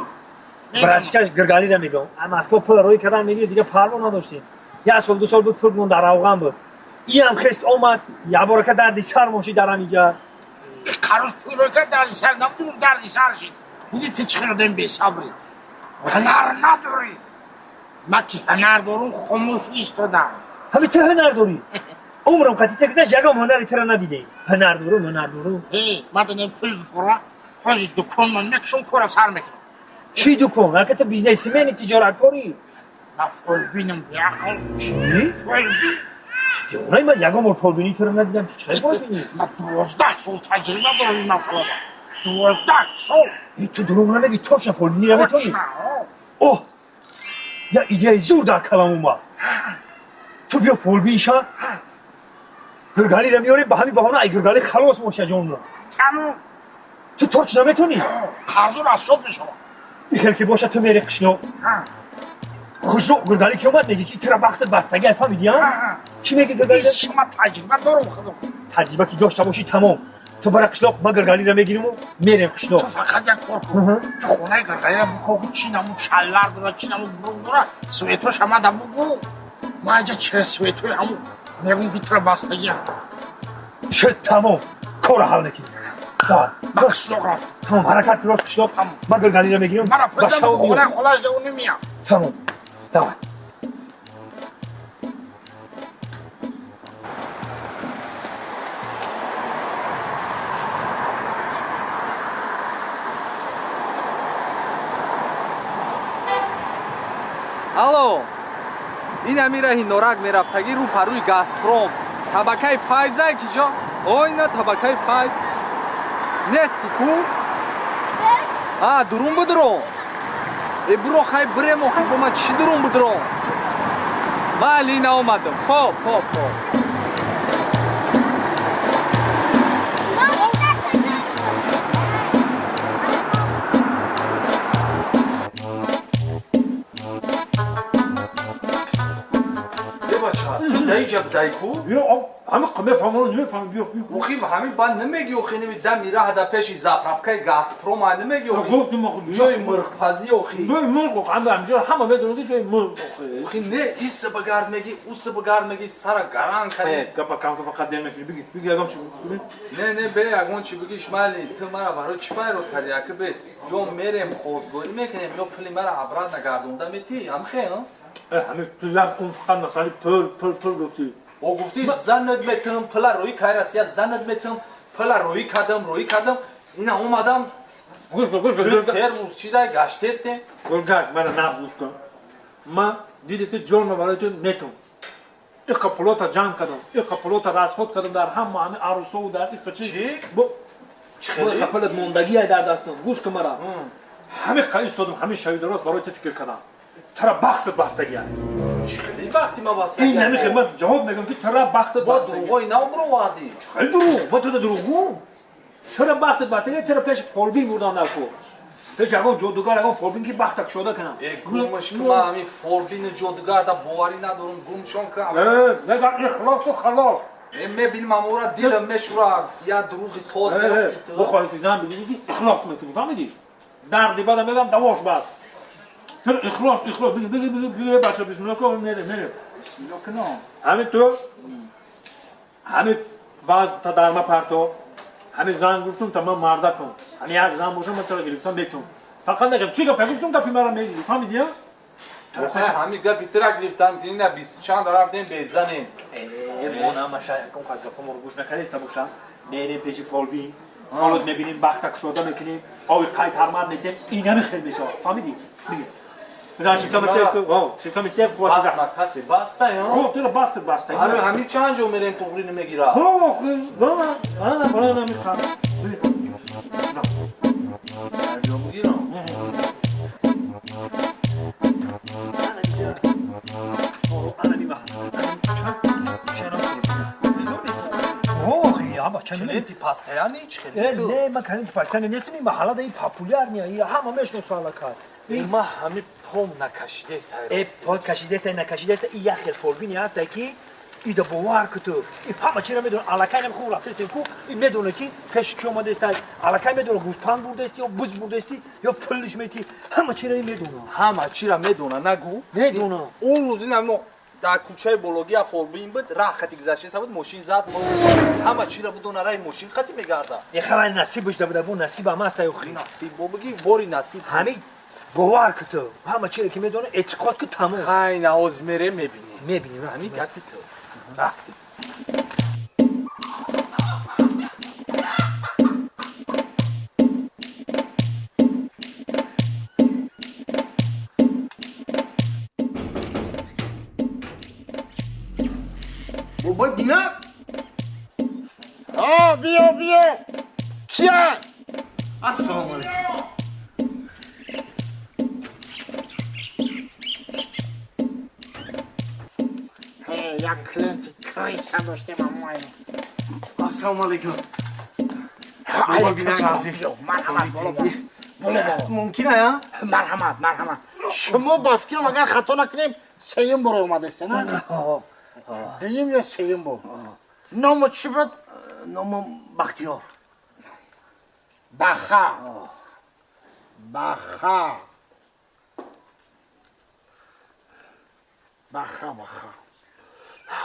Братишкаш Гиргалира мегӯм, Москва пул рӯй кардан мегирд, дига парво надоштем. Як сол, 2 сол буд, пул дар равған буд. Иам хест омад, якборака дарди сар мошид дар ҳамиҷа. Қароз пул рӯй кард, дарди сар набуд, дарди сар шид. Диди, ту чӣ хел одами бесабрӣ, ҳунар надорӣ. Ман ки ҳунар дорум, хомӯш истодам. Ҳами ту ҳунар дорӣ? Умрам қати та гузашт, ягон ҳунари тура надидем. Ҳунар дорум, ҳунар дорум. Э, ман донем, пул бифура, ҳозир дукон ман мекушам, кора сар мекунам. Чӣ дукон, ака? Ту бизнесмени, тиҷораткорӣ. Ман фолбинам, беақл. Чӣ? Фолбин. Девонаи, ман ягон бор фолбинии туро надидам. Чӣ фолбинӣ? Ман 12 сол таҷриба дорам ин масъалада, 12 сол. Ту дурӯғ намегӣ? Точно фолбинира метонӣ? Оҳ, я идеяи зур дар калам омад. Ту биё фолбин ша, Гиргалиро меёрем, ба ҳамин баҳона ай Гиргали халос моша ҷонро. Тамом. Ту точно метонӣ? Қарзор аз шод мешавад. Ихел ки боша, ту мери қишлоқ. Хушро гургали ки омад, меги ки тура бахтат бастагӣ, фаҳмидӣ, а? Чӣ меги гургали? Шума таҷриба дорум худум. Таҷриба ки дошта бошӣ, тамом. Ту бара қишлоқ, ма гургалиро мегириму мерем қишлоқ. Ту фақат як кор кун. Ту хонаи гургалиро биков, чӣ намуд шаллар дора, чӣ намуд бурук дора, светош ҳамада бугу. Ма инҷа через светои ҳаму мегум ки тура бастагиам. Шуд, тамом. Корро ҳал мекунем. Давай. Ба қишлоқ рафтам. Тамом, ҳаракат кун, рост қишлоқ. Ма гургалиро мегирам. Мара пӯзам, хонаи холаш да намеям. Тамом. Давай. Алло, ин ҳами раҳи Норак мерафтагӣ, рӯ парӯи Газпром, табакаи Файзае ки ҷо ой, на, табакаи Файз нести ку, а дурун будурон, э, буро, хай, бирем, охи, бо ман чӣ дурун будурон, майли, наомадам, хоб, хоб, хоб. Даиҷа дай ку. Ҳами мефаҳмам, намефаҳмам, биё. Охи, ҳами ба намеги, охи, неми дами раҳда пеши заправкаи Газпром а намеги, охи, ҷои мурғпазӣ, охи. Ҷои мурғ, охи, ҳамҷо ҳама медонад, ҷои мурғ, охи. Охи, не, иса багард меги, уса багард меги, сара гаран кардем. Гапа кам ка, фақат дер мекунӣ, биги, биги, ягон чи. Не, не, бе ягон чи бигиш, майли, ту мара барои чӣ файрод кардӣ, аки бес? Ё мерем хозгорӣ мекунем, ё пули мара обратно гардонда метӣ, ҳамхе? Ҳами ту як он фақат масъалаи пул, пул, пул гуфтӣ. О, гуфтӣ занат метам, пула рӯӣ кай Россия занат метам, пула рӯӣ кардам, рӯӣ кардам, ина омадам. Гӯш кун, гӯш кун. Сервус чидай гаштестем. Гулгак, мара нағз гӯш кун. Ма диди, ту ҷонма барои ту метум. Иқа пулота ҷамъ кардам, иқа пулота расход кардам дар ҳама ҳами арӯсову дар иқа чи. Чӣ? Иқа пулат мондагие дар дастам. Гӯш кун мара. Ҳами қа истодам, ҳами шави дароз барои ту фикр кардам. Тара бахтат бастагия. Чӣ хеле бахти ма бастагия? Ин намихе, ман ҷавоб мегӯям ки тара бахтат Бо дурӯғои нав бировардӣ. Хеле дурӯғ, ма туда дурӯғгӯ? Тара бахтат бастагия, тара пеши фолбин бурдан дар ку. Пеш ягон ҷодугар, ягон фолбин ки бахта кушода кунам. Э, гумш ки, ман ҳамин фолбину ҷодугарда боварӣ надорам, гумшон ка. Э, мегам ихлосу халос. Э, мебинам амора, дилам мешура, я дурӯғи соз. Бихоҳӣ ки зан бигирӣ, ихлос мекунӣ, фаҳмидӣ? Дарди бада мегам, давош бад. Ту ихлос, ихлос, биги, биги, биги, биги, бача, бисмилло кун, мерем, мерем. Бисмилло кунам. Ҳами ту ҳами вазн та дарма парто, ҳами зан гуфтум, та ман мардакум. Ҳами як зан бошам, ман тура гирифтам метум. Фақат нагам чӣ гапа гуфтум, гапи мара мегири, фаҳмидӣ, а? Ҳами гапи тура гирифтам, ки ина бисту чанд рафтем безанем. Э, мо намаша якум қаз гапаморо гӯш накардеста бошам. Мерем пеши фолбин, ҳолот мебинем, бахта кушода мекунем, ови қайтармат метем, инами хел мешавад, фаҳмидӣ? Биги. Бизан шиками сев ку, шиками сев қуввати. Бахт ма касе баста, ё? Тура бахт баста. Ҳами ҳами чанд ҷо мерем, туғри намегира. Ҳо, ана, ана, мехам. Ҷо бигирам. Клиенти постоянный чӣ хеле? Не, ман клиенти постоянный нестам, ин маҳалла да ин популярный, ин ҳама мешносад аллакай. Ма ҳами пом накашидест. Э, по кашидест, накашидест, ин як хел фолбини ҳаста ки ида бовар ку ту. И ҳама чиро медонад, аллакай нами хуб рафтаистем ку, и медонад ки пеши ки омадаеста, аллакай медонад гӯспанд бурдаисти ё буз бурдаисти ё пулиш мети, ҳама чиро ин медонад. Ҳама чиро медонад, нагӯ? Медонад. Ӯ рӯз ин ҳамо дар кӯчаи бология фолбин буд, раҳ хати гузаштеста буд, мошин зад, ҳама чиро бидона, раи мошин хати мегарда. Е, хабари насибаш да буда, бо насибам аста ё хи. Насиб бо бигӣ, бори насиб. Ҳами бовар ку ту, ҳама чиро ки медонад, эътиқод ку, тамом. Хай, наоз мерем, мебинем. Мебинем. Ҳами гапи ту. Рафтем. Бобой бина. О, биё, биё. Кия? Ассалому алайкум. Як клиенти крыса доштем, амои. Ассалому алайкум. Алайкум салом, биё. Марҳамат, боло. Боло боло. Мумкин а? Марҳамат, марҳамат. Шумо ба фикрам агар хато накунем, сеюм бор омадастед, на? Дуюм ё сеюм бор. Ному чӣ буд? Номам Бахтиёр. Баха. Баха. Баха, баха.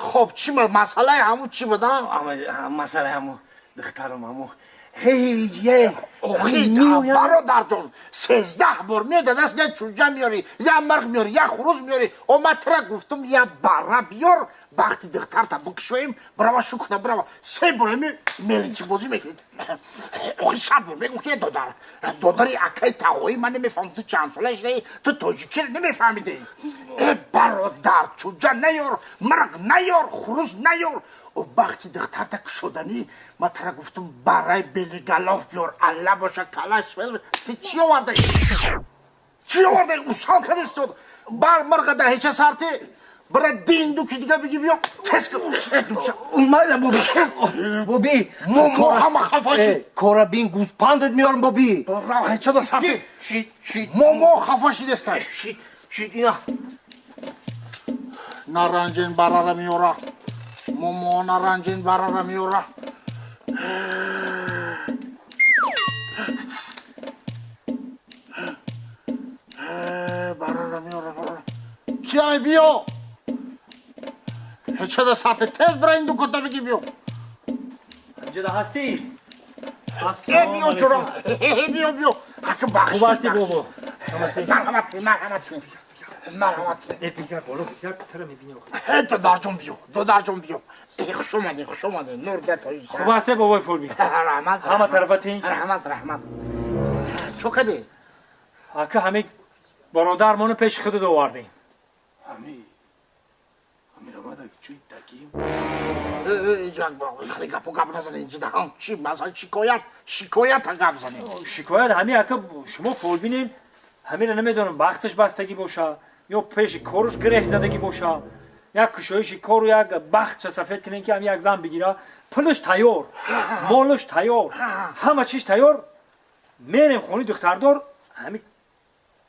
Хоб, чӣ масъалаи ҳамун чӣ буд, а? Масъалаи ҳамун духтарам ҳамун ҳеҷ е Охи, бародарҷон, 13 бор меояд даст, я чӯҷа меёрӣ, я мирғ меёрӣ, я хурӯз меёрӣ. О, ман тира гуфтум, я бара биёр, бахти духтарта бикушоем, бирава шукна, бирава. Се бор ами меличибозӣ мекунед. Охи, 100 бор мегум ки додар, додари акаи тағоӣ, ман намефаҳмам, ту чанд сола шудаӣ, ту тоҷикиро намефаҳмидӣ. Э, бародар, чӯҷа наёр, мирғ наёр, хурӯз наёр. О, бахти духтарта кушоданӣ, ман тара гуфтум, бараи белигалов биёр, алла боша, калаш. Ту чӣ овардаӣ? Чӣ овардаӣ? Усал кадистод. Бар мирға да ҳеча сарти, бира динду ки дига биги биё, тез Майла, боби. Боби. Мо ҳама хафа шид. Кора бин, гӯспандат меёрам, боби. Ра ҳеча да сарти. Мо хафа шидестай. Шид, шид, ина. Наранҷин барара меёра. Момо наранҷин барара меёра. Барара меёра, барара. Киай биё? Ҳеча да сарти, тез бира ин дуконта биги биё. Инҷа ҳастӣ? Э, биё ҷуро. Биё, биё. Ака бахш. Хуб ҳастӣ, бобо? Марҳамат, марҳамат. Марҳамат. Э, бизар боло, бизар, тара мебинӣ охир. Э, додарҷон биё, додарҷон биё. Э, хуш омадӣ, хуш омадӣ. Нур бетои. Хуб ҳастӣ, бобои фолбин? Раҳмат. Ҳама тарафа тинҷ? Раҳмат, раҳмат. Чо кардӣ? Ака, ҳами бародармону пеши худат овардем. Ҳами. Ҳами рамада чӯи таким. Хеле гапу гап назанед инҷа даҳон. Чӣ масалан шикоят, шикоята гап занед. Шикоят ҳами ака, шумо фолбинем, ҳамира намедонам бахташ бастагӣ боша ё пеши коруш гиреҳ задагӣ боша. Як кушоиши кору як бахтша сафед кунем ки ҳами як зан бигира. Пулаш тайёр, молаш тайёр, ҳама чиз тайёр. Мерем хони духтардор, ҳами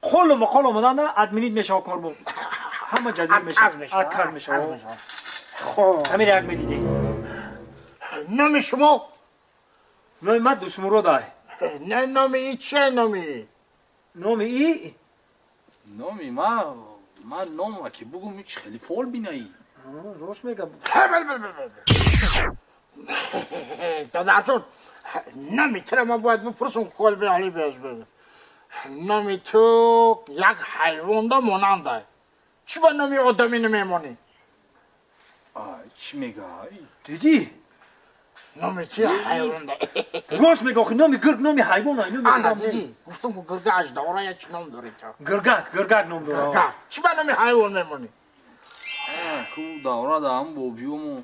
қолу мақол омаданда админит мешава корбон. Ҳама ҷазир мешава. Отказ мешава. Хоб. Ҳамира як медидем. Номи шумо? Номи ман Дусмурод ай. Не, номи и чия номи? Номи и? Номи ман нома ки бугум ич хеле фол бинаӣ. Рост мегам. Додарҷон, номи туро ман бояд бипурсам, кол биали беш бе. Номи ту як ҳайвонда монанда. Чӣ ба номи одамӣ намемонӣ? Чӣ мега? Дидӣ? Номи ту ҳайвонда. Рост мега, охи номи гирг номи ҳайвон ай, номи Ана одам дидӣ? нест. Гуфтам ку гирга аждаҳора я чӣ ном дорӣ ту? Гиргак, гиргак ном дора. Гиргак. Чӣ ба номи ҳайвон мемонӣ? Ку давра да ҳам бобиёму.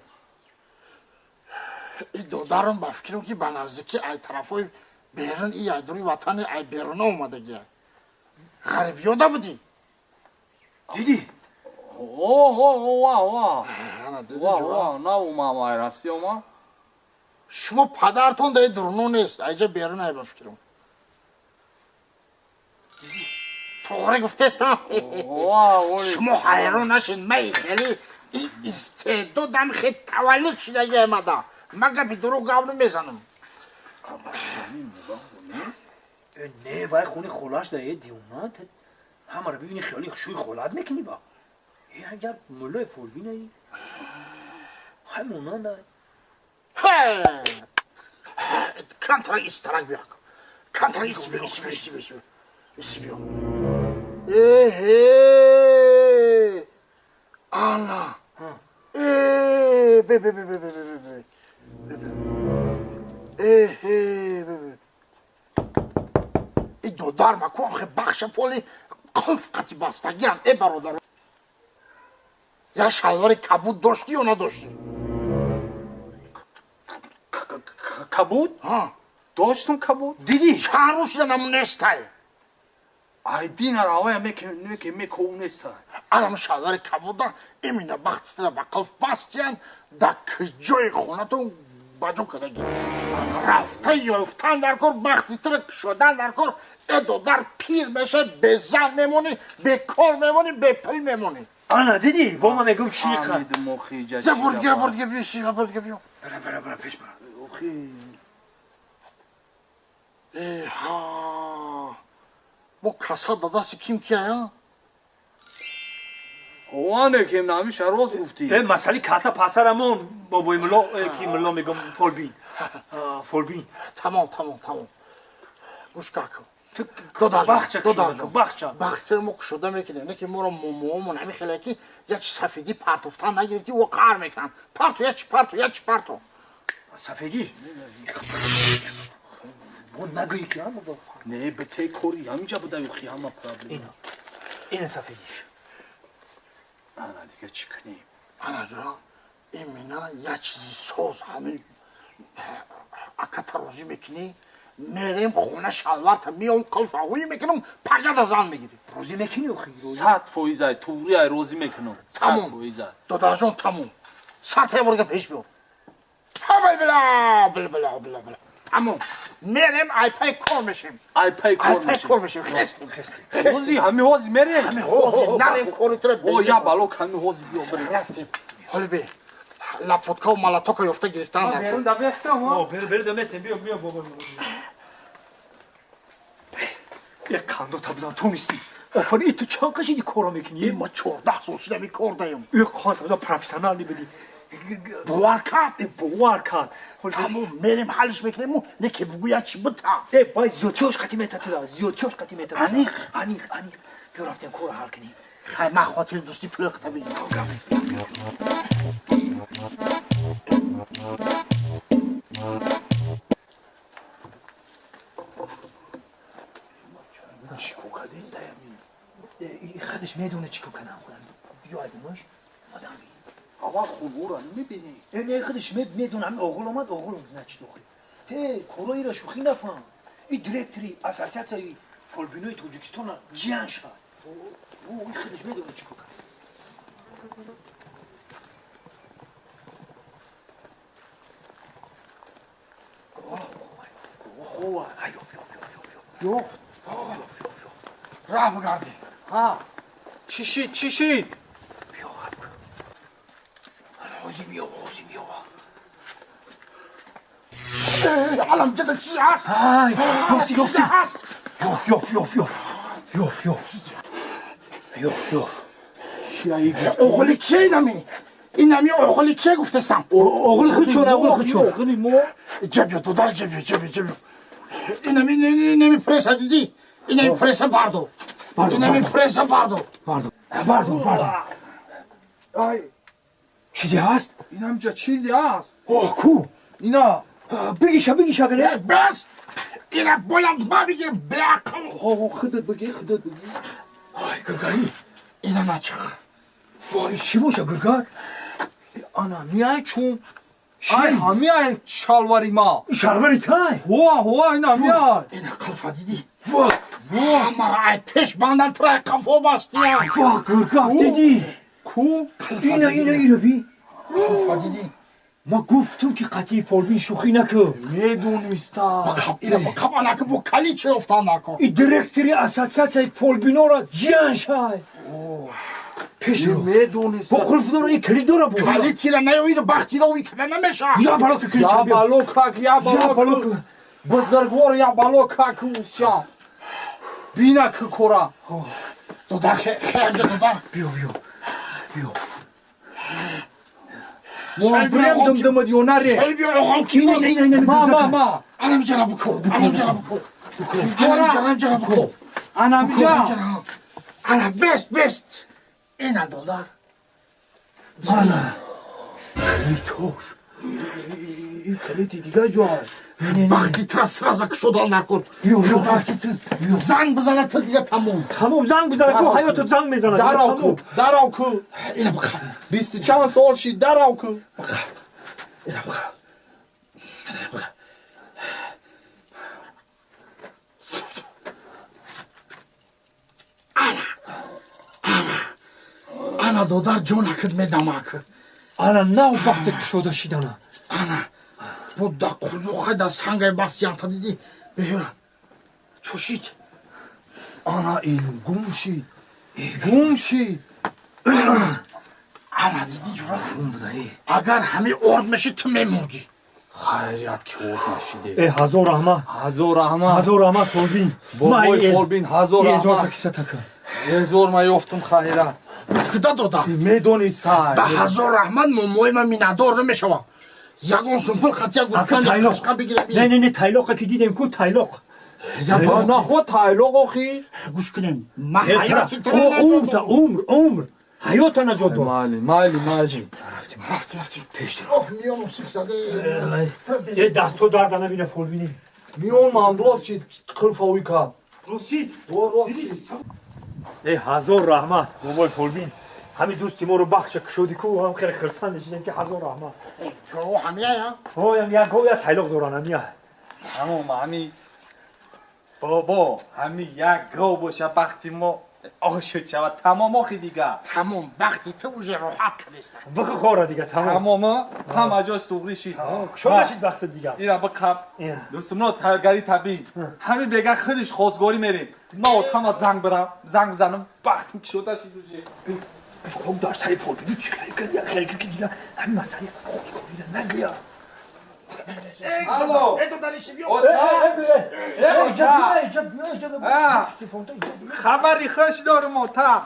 И додарам ба фикрам ки ба наздикӣ ай тарафҳои берун, и ай дури ватани ай беруна омадагия. Ғарибёда будӣ? Дидӣ? О, о, о, ва, ва. Ана дидӣ Ва, ҷура? ва, на омам ай Россия омам. Шумо падартон даи дуруно нест, айҷа берун ай ба фикрам. Тоғри гуфтестам? Ва, оли. Шумо ҳайрон нашед, ман хеле и истеъдодам хел таваллуд шудаги омада. Ман гапи дурӯғ гап намезанам. Э, не, вай хони холаш да, э, девона, ҳамаро бибини хиёли шӯи холат мекунӣ ба. Э, як муллои фолбинаи. Хай монанда. Камтара истарак биё. Камтара ис биё, ис биё, ис биё, ис биё. Ис биё. Эҳе! Ана. Э, бе бе бе бе бе бе бе. Эҳе, бе бе. И додар ма ку охе бахша поли қулф қати бастагиам, э бародар. Я шалвари кабуд доштӣ ё надоштӣ? Кабуд? Ҳа. Доштум кабуд? Дидӣ? Чанд рӯз шуда намун нестай. Ай дина равая меке меке меков нестай. Анам шалвари кабудан имина бахтитра ба қулф бастиян, да куҷои хонатон ба ҷо кардаги. Рафта ёфтан дар кор, бахти тура кушодан дар кор. Э додар, пир меша, безан мемонӣ, бекор мемонӣ, бепул мемонӣ. Ана дидӣ, бо ман мегӯм чӣ қа. Фаҳмидим охи ҷа. Я бурга, бурга, биё, си, бурга, биё. Бара, бара, бара, пеш бара. Охи. Э, ҳа. Бо каса дадаси ким кия? Оне кем нами шароз гуфтӣ. Э, масъали каса пасарамон бобои мулло, ки мулло мегӯм, фолбин. Фолбин. Тамом, тамом, тамом. Гӯш каку. Ту Додар, бахча додар. кушода, бахча. Бахтиро мо кушода мекунем, не ки моро момоомон ҳамин хеле ки як чи сафедӣ партофтан нагирифтӣ, о қаҳр мекунанд. Парту, як чи парту, як чи парту. Сафедӣ. Бо нагӯӣ ки ҳама бо. Не, бите кори ҳаминҷа буда охи ҳама проблема. Ина. Ина сафедиш. Ана дига чӣ кунем? Ана ҷо, имина як чизи соз ҳамин аката розӣ мекунӣ, мерем хона, шалварта меом, қилфаҳоӣ мекунам, пагада зан мегирӣ. Розӣ мекунӣ охи? 100% ай, туғри ай, розӣ мекунам. Сад Тамом. фоиз ай. Додарҷон, тамом. Сарта бурга пеш биёр. Ҳа, била, била, била, била, била. Тамом. Мерем, айпай кор мешем. Ай пай кор Айпай мешем. кор мешем. Хестем. Ҳози, ҳами ҳози мерем. Ҳами ҳозир нарем кори тура. О, я балок ҳами ҳози биё бирем. Рафтем. Ҳоли бе. Лапотка малатока ёфта гирифтан дар кор. Берун да бестам. О, бер, бер даместем, биё, биё бобои мулло. Як кандо табзан ту нистӣ. Офарин, ту чанд қашиди корро мекунӣ? Э, ма 14 сол шуда ми кор даем. Э, қан табзан профессионал бидӣ. Бовар кард. Э, бовар кард. Тамом, мерем ҳаллиш мекунем, не ки бугӯ як чи бита. Э, бай зиёдтиёш қати метатуда, зиёдтиёш қати метатуда. Аниқ? Аниқ, аниқ. Биё рафтем корро ҳал кунем. Хай, ман хотири дӯстӣ пуле хата бигирам. Чӣ кор кардест аями? Э, худаш медонад чӣ кор кардам худам. Биё айдимаш, одам би. Аввал хунҳоро намебинӣ. Э, не, худаш медонад, ҳамин оғул омад, оғул значит охи. Те, короиро шӯхӣ нафаҳм. И директори ассотсиатсияи фолбинои Тоҷикистона ҷиян шад. О, и худаш медонад чӣ кор кард. Хова. Ай, ёф, ёф, ёф, ёф, ёф. Ёфт. Ёф, ёф, ёф. Раҳ бигардем. Ҳа. Чӣ шид, чӣ шид? Биё, хаб кун. Ҳозир меёва, ҳозир меёва. Алам ҷада чизе ҳаст. Ай, ёфти, ёфти. Чизе ҳаст. Ёф, ёф, ёф, ёф. Ёф, ёф. Ёф, ёф. Оғули кие инами? Инами оғули кие гуфтестам? Оғули худшон, оғули худшон. Оғли мо. Ҷа биё, додар, ҷа биё, ҷа биё, ҷа биё. Инами, инами преса дидӣ? Инами преса бардор. Инами преса бардор. Бардор, бардор, бардор. Ай, Чизе ҳаст? инамҷа чизе ҳаст. О, ку? Ина. Бигиша, бигиша, гале. Бас! Ина бояд ма бигирам, беақл. Ҳо, худат бигӣ, худат бигӣ. Ай, гургари. Ина начақ. Вой, чӣ боша, гургар? Ана ниай чун. Чӣ? Ай, ҳами ай шалвари ма. Шалвари тай? Ҳо, ҳо, ина ҳами ай. Ина қилфа дидӣ? Во, Во, мара ай пеш бандан тура ай қафо бастиям. во, гургар, дидӣ? Ку? Ина, ина, ира би. Қилфа дидӣ? Ма гуфтум ки қатъи фолбин шӯхӣ накун. Медониста. Ина қаб анаки бо кали че ёфтан накун. И директори ассотсиатсияи фолбинора ҷиян шай. Пеш ро. Медониста. Бо қулф дора, и калид дора бо. Кали тира наё, ина бахтира уи када намеша. Я бало ки калид Я ча биё. бало как, я Я бало бало ку. Бузургвор я бало как усша. Бина ки кора. Додар, хеҷа додар. Биё, биё. Биё. Мо бирем димдимад ё наре? Соҳиби оғол ки Ина, ина, ина, ина. Ма, ма, ма. Анам ҷара буко, анам ҷара буко. Анам ҷара, анам ҷара буко. Анамҷа. Ана бест, бест. Ина додар. Ана. Калидош. И калити дига ҷо аст. Бахти тра сраза кушодан накун. Биё, биё. Додар ки ту занг бизана, ту дига тамом. Тамом, занг бизана ку, ҳаётот занг мезанад. Дарав ку, дарав ку. Ина бақаб. Бисту чанд сол шид, дарав ку. Ина бақаб. Ина бақаб. Ана. Ана. Ана додар ҷонакат медамак. Ана нав бахте кушода шидана. Ана. Бо да қулуха да сангай бастиянта диди беҳра чошид. Ана илм гум шид, гум шид. Ана диди ҷура, агар ҳами орд мешид, ту мемурдӣ. Хайрият ки орд нашиде. Э, ҳазор раҳмат. Ҳазор раҳмат. Ҳазор раҳмат, фолбин. Бобои фолбин, ҳазор раҳмат. Киса така. Эзор ма ёфтум, хайрат. Гӯшкуда дода. Медонистай. Ба ҳазор раҳмат, момои ман миннатдор намешавам. Ягон сум пул қатия гӯспанд қашқа бигирем. Не, не, не, тайлоқа ки дидем ку, тайлоқ. Нахо тайлоқ охи. Гӯш кунем. Ман умр, умр, умр. Ҳаёта наҷот дод. Майли, майли, майли. Рафтем, рафтем, рафтем. Пеш. Оҳ, миён мусиқ зада. Э, дастҳо дарда набина, фолбинӣ. Миён ман рост шид, қилфа уй кард. Рост шид? Э, ҳазор раҳмат, бобои фолбин. Ҳамин дӯсти моро бахша кушоди ку, ҳам хеле хирсанд шидем ки ҳазор раҳмат. Го ҳамия? Ҳоям як гов, як тайлоқ доран ҳамия. Тамом, ҳами бобо, ҳами як гов боша, бахти мо ошуд шавад, тамом охи дига. Тамом, бахти ту уже роҳат кардеста. Биху хора дига, тамом. Тамом, ҳама ҷош суғри шид. Кушод нашид бахти дига. Ира биқаб. Дӯстумно таргари табиӣ. Ҳами бега худиш хостгорӣ мерем. Ма отама занг бирам, занг бизанам, бахтим кушода шид уже. Хоб дар сари фолбинӣ чӣ хеле кард, як хеле ки дига ҳамин масъалаи хостгориро нагӯя. Алло. Хабари хуш дорум, ота.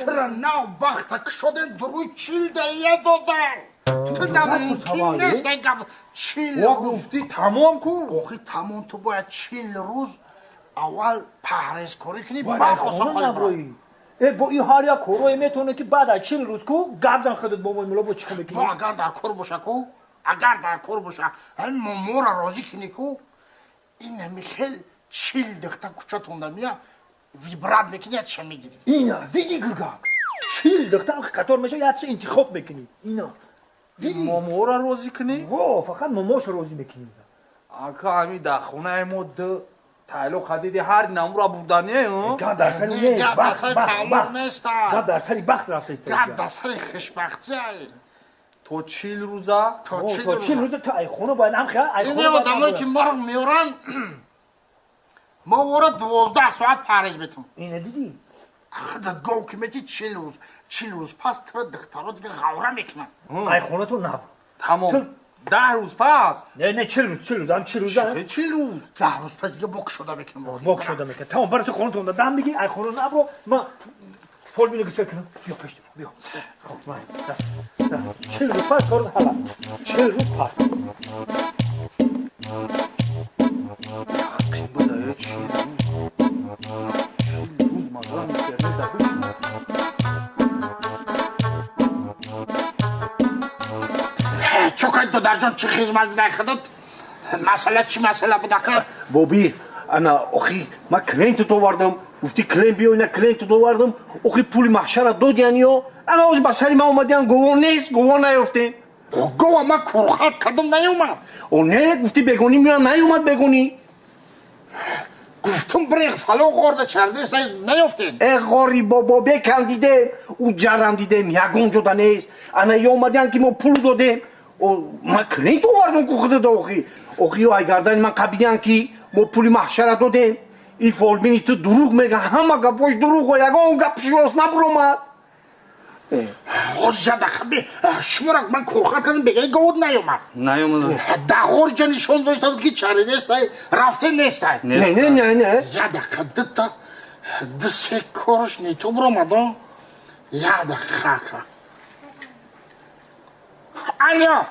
Тра нав бахта кушодем, дуруи чил дая дода. Ту да мумкин нест ай гап 40 рӯз. Гуфтӣ тамом ку. Охи тамом, ту бояд 40 рӯз аввал парҳезкорӣ кунӣ, баъд осон хоҳӣ. Э, бо ин ҳар як корое метавонад ки баъд аз 40 рӯз ку гап зан худат бобои мулло, бо чӣ хел мекунӣ? Бо агар дар кор боша ку, агар дар кор боша, ҳамин моморо розӣ кунӣ ку, ин ҳами хел 40 духта кучатонда мия вибрат мекунӣ, ятша мегирӣ. Ина диди, гургак, 40 духта қатор меша, ятша интихоб мекунӣ, ина диди, моморо розӣ кунӣ. Во, фақат момошо розӣ мекунӣ. Ака, ҳами дар хонаи мо ду тайлоқ хадиди, ҳар намура бурдане. Гап дар сари не, гап дар сари тайлоқ неста. Гап дар сари бахт рафта истода. Гап дар сари хушбахтия. То 40 рӯза. То 40 рӯза ту айхона бояд ҳам айхона. Ин одамое ки мурғ меоранд, мо вора 12 соат парҳез метум. Ина дидӣ. Ахда гов ки мети, 40 рӯз, 40 рӯз пас тура духтаро дига ғавра мекунанд. Айхонату наб. Тамом, 10 рӯз пас. Не, не, 40 рӯз, 40 рӯз, ҳам 40 рӯза. 40 рӯз. 10 рӯз пас дига бо кушода мекунем. Бо кушода мекунем, тамом. Бара, ту хонатон дам бигир, айхона набро, ма фолбино гусел кунам. Биё пешти, биё. Хоб, май 40 рӯз пас кор ҳала, 40 рӯз пас. Буда, 40 рӯз, 40 рӯз мағрам интернет да. Чокай, додарҷон, чӣ хизмат бидай худат? Масъала чӣ масъала будака? Боби, ана охи ман клиентат овардам. Гуфти клиент биё, ина клиентат овардам. Охи пули маҳшара додиян ё ана оз ба сари ман омадиян, гово нест, гово наёфтем. Гова ман курхат кардам, наёмад. О, не, гуфти бегонӣ меоян, наёмад бегонӣ. Гуфтум брех фалон ғорда чардест, наёфтем. Э, ғори бобо бекам дидем, ӯ ҷарам дидем, ягон ҷода нест. Ана ё омадиян ки мо пул додем. Ман клиент овардам ку худада. Охи, охи, ё ай гардани ман қабидиян ки мо пули маҳшара додем. И фолбини ту дурӯғ мега, ҳама гапош дурӯғо, ягон гапш рост набуромад. Озядахаби шуморо ман курхат кардам, бегаи говод наёмад. Наёмад. Дағор ҷа нишон дошта буд ки чари нестай, рафте нестай. Не, не, не, не. Ядақа дута ду се корш нето буромадо. Ядақа алё,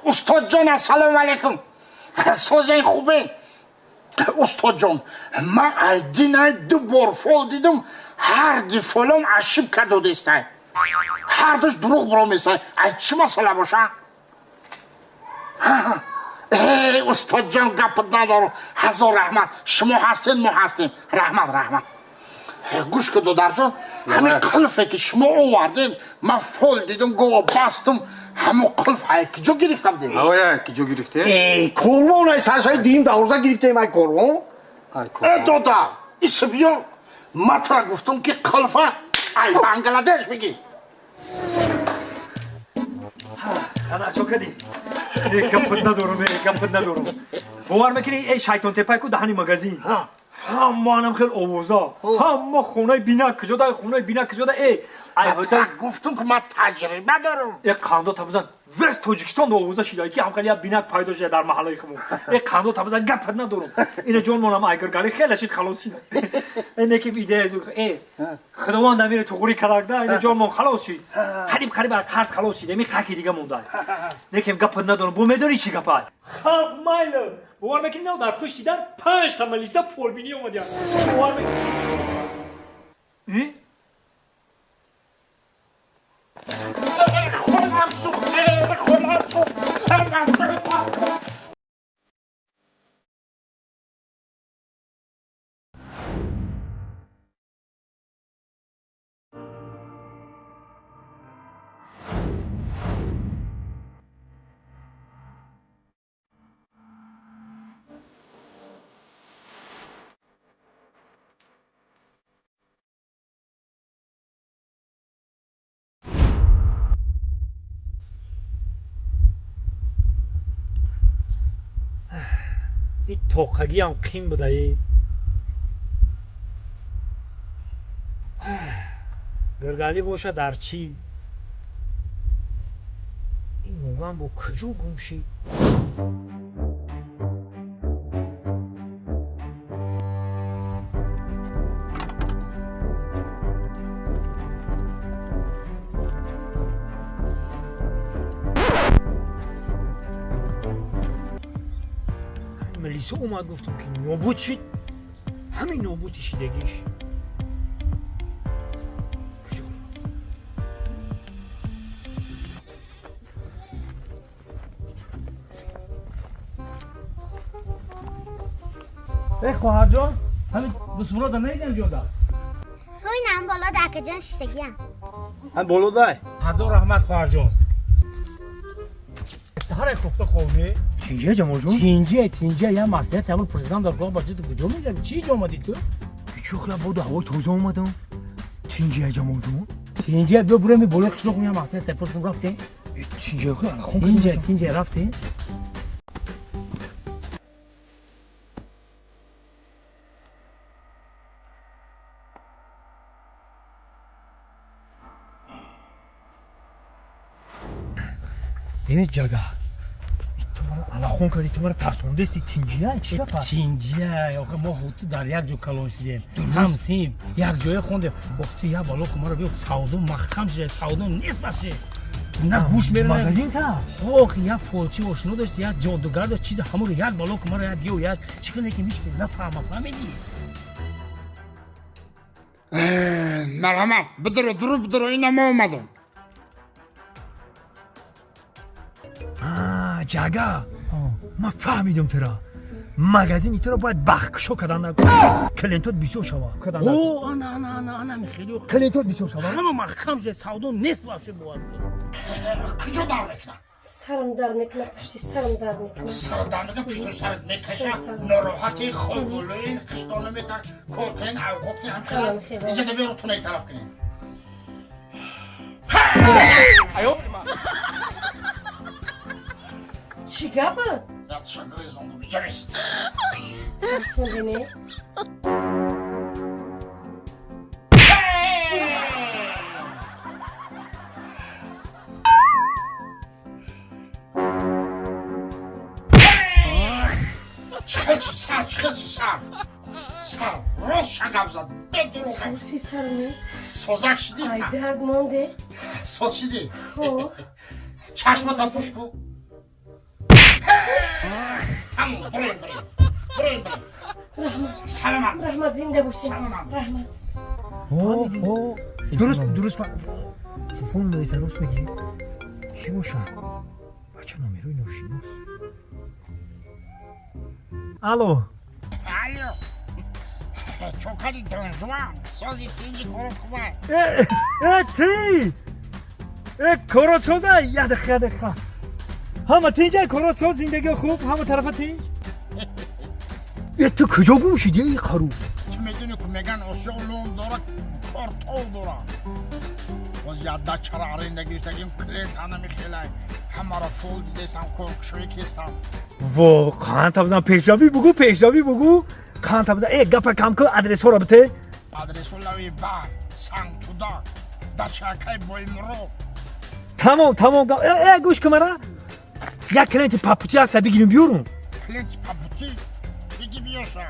устодҷон, ассалому алайкум, созаи хубе? Устодҷон, ман айдинай ду бор фол дидум, ҳар ди фолом ошибка додестай, ҳардуш дурӯғ буроместай. Ай чӣ масъала боша? Э, устодҷон, гапат надорам, ҳазор раҳмат, шумо ҳастем, мо ҳастем, раҳмат, раҳмат. Гӯш ку, додарҷон, ҳамин қулфе ки шумо овардем, ман фол дидум, гова бастум, ҳамон қулф ай киҷо гирифта будем? Оя, киҷо гирифте? Э, корвон, ай саршаи дуюм дарвоза гирифтем, ай корвон. Э, дода, исбиё, ма тура гуфтум ки қулфа ай Бангладеш бигир. Хана чо кади? Гапат надорум, гапат надорум. Бовар мекунӣ, эй шайтонтепай ку даҳани магазин. Ҳамаанам хел овоза. Ҳама хонаи бина куҷода, хонаи бина куҷода, эй. Ай ҳота гуфтум ки ман таҷриба дорам. Э қандо табзан вес Тоҷикистон овоза шида ки ҳам хеле як бинак пайдо шуда дар маҳаллаи хумон. Э қандо табзан гапат надорум. Ина ҷон монам айгиргари хеле шид халос шида. Э неки идея зу э Худованд амири туғури кардагда ина ҷон мон халос шид. Қариб қариб аз қарз халос шид. Эми хаки дига монда. Некем гапат надорум. Бо медонӣ чӣ гапай? Халқ майло. Бовар мекунӣ на дар пушти дар 5 та малиса фолбинӣ омадия. Бовар мекунӣ? Э? Хонам сӯхт, хонам сӯхт. Ин тоқагиам қим будаи. Гиргалӣ боша дар чӣ? Ин муган бо куҷо гум шид? Милисо омад, гуфтам ки нобуд шид, ҳамин нобуди шидагиш. Куҷо рафт? Эй хоҳарҷон, ҳамин дусмурода наидам ҷода. Ҳойнам боло да акаҷон шиштагиям. Ҳам болодай. Ҳазор раҳмат хоҳарҷон. Саҳаре кофта хобе. Тинҷия ҷамолҷон? Тинҷия, тинҷия, я маслиҳат ҳамон пурсидам дар кӯҳ бача ту куҷо мерави? Чӣ ҷо омадӣ ту? Чӯхла боду ҳавои тоза омадам. Тинҷия ҷамолҷон? Тинҷия, биё бурем болои қишлоқ я маслиҳат пурсидам рафтем. Тинҷия хӯ хон. Тинҷия, тинҷия рафтем. Э ҷага. Ту мара алахон кардӣ, ту мара тарсондасти. Тинҷия чӣ гап аст? Тинҷия, охе мо ту дар як ҷо калон шудем. Ҳамсим, як ҷое хондем. Ох ту як бало ку мара биё савдо маҳкам шуда, савдо нест вообще. На гӯш мерана. Магазин та? Ох, як фолчи ошно дошт, як ҷодугар дошт, чиз ҳаморо як бало ку мара як биё як чӣ куне ки миш нафаҳма, фаҳмидӣ? Марҳамат, бидиро, дуру бидиро, ина мо омадам. Ҷага, ман фаҳмидам тура. Магазини туро бояд бахткушо кардан, клиентот бисёр шава. О, ана, ана, ана, ана, хеле клиентот бисёр шава. Ҳама маҳкам шуда, савдо нест вообще бовар кун. Куҷо дар мекунад? Сарам дард мекунад, пушти сарам дард мекунад. Сара дард мекунад, пушти сарат мекаша, нороҳати, хоболӯин, қиштона метар, кор кунен, авқот кунен, ҳам хел аст. Инҷа да биёру тунаи тараф кунен. Чӣ гап буд? Як шагрезонду биҷарист. Тарсондине? Чихел чи сар, чихел чи сар. Сар, рост шагап зад, бедурӯғ. Сӯси сарме? Созак шидӣ? Ай дард монде? Соз шидӣ? Хо. Чашмата пӯш ку. Тамом, бурем, бурем. Бурем, бурем. Раҳмат. Саломат. Раҳмат, зинда бошед. Саломат. Раҳмат. О, дуруст, дуруст. Телефон меиса, рост мегӣ. Кӣ боша? Бача номерои ношинос. Алло. Алло. Чокари донжуан, сози тинҷи коро хубай. Э, э, ти! Э, коро чоза, як дақиқа, як дақиқа. Ҳама тинҷа, коро чоз, зиндагио хуб, ҳама тарафа тинҷ. Э, ту куҷо гум шидӣ, эй қарӯз? Ту медонӣ ку меган осиё лом дорад, кор тов дорад. Боз як дачара аренда гирифтагим, клиент ана мехелай. Ҳамаро фол дидестам, коркушоӣ кестам. Во, қанта бизан, пешравӣ бугӯ, пешравӣ бугӯ. Қанта бизан, э, гапа кам ку, адресҳоро бите. Адресу лави баҳр, Сангтуда, дачакаи Боимуро. Тамом, тамом. Э, э, гӯш кун мара. Як клиенти по пути ҳаста, бигирим биёрум. Клиенти по пути? Биги биёша.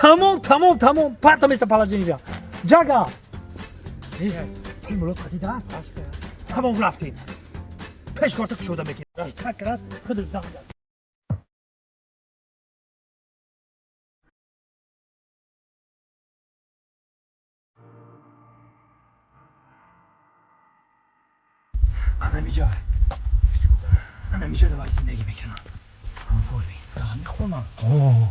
Тамом, тамом, тамом. Парта место положение. Ҷага. Пул мулот қадида аст? Тамом, рафтем. Пеш корта кушода мекунем. Как раз худаш занг зад. Анамиҷа. Анамиҷа давай зиндагӣ мекунам. Ҳам фолбин. Ҳами хона. О.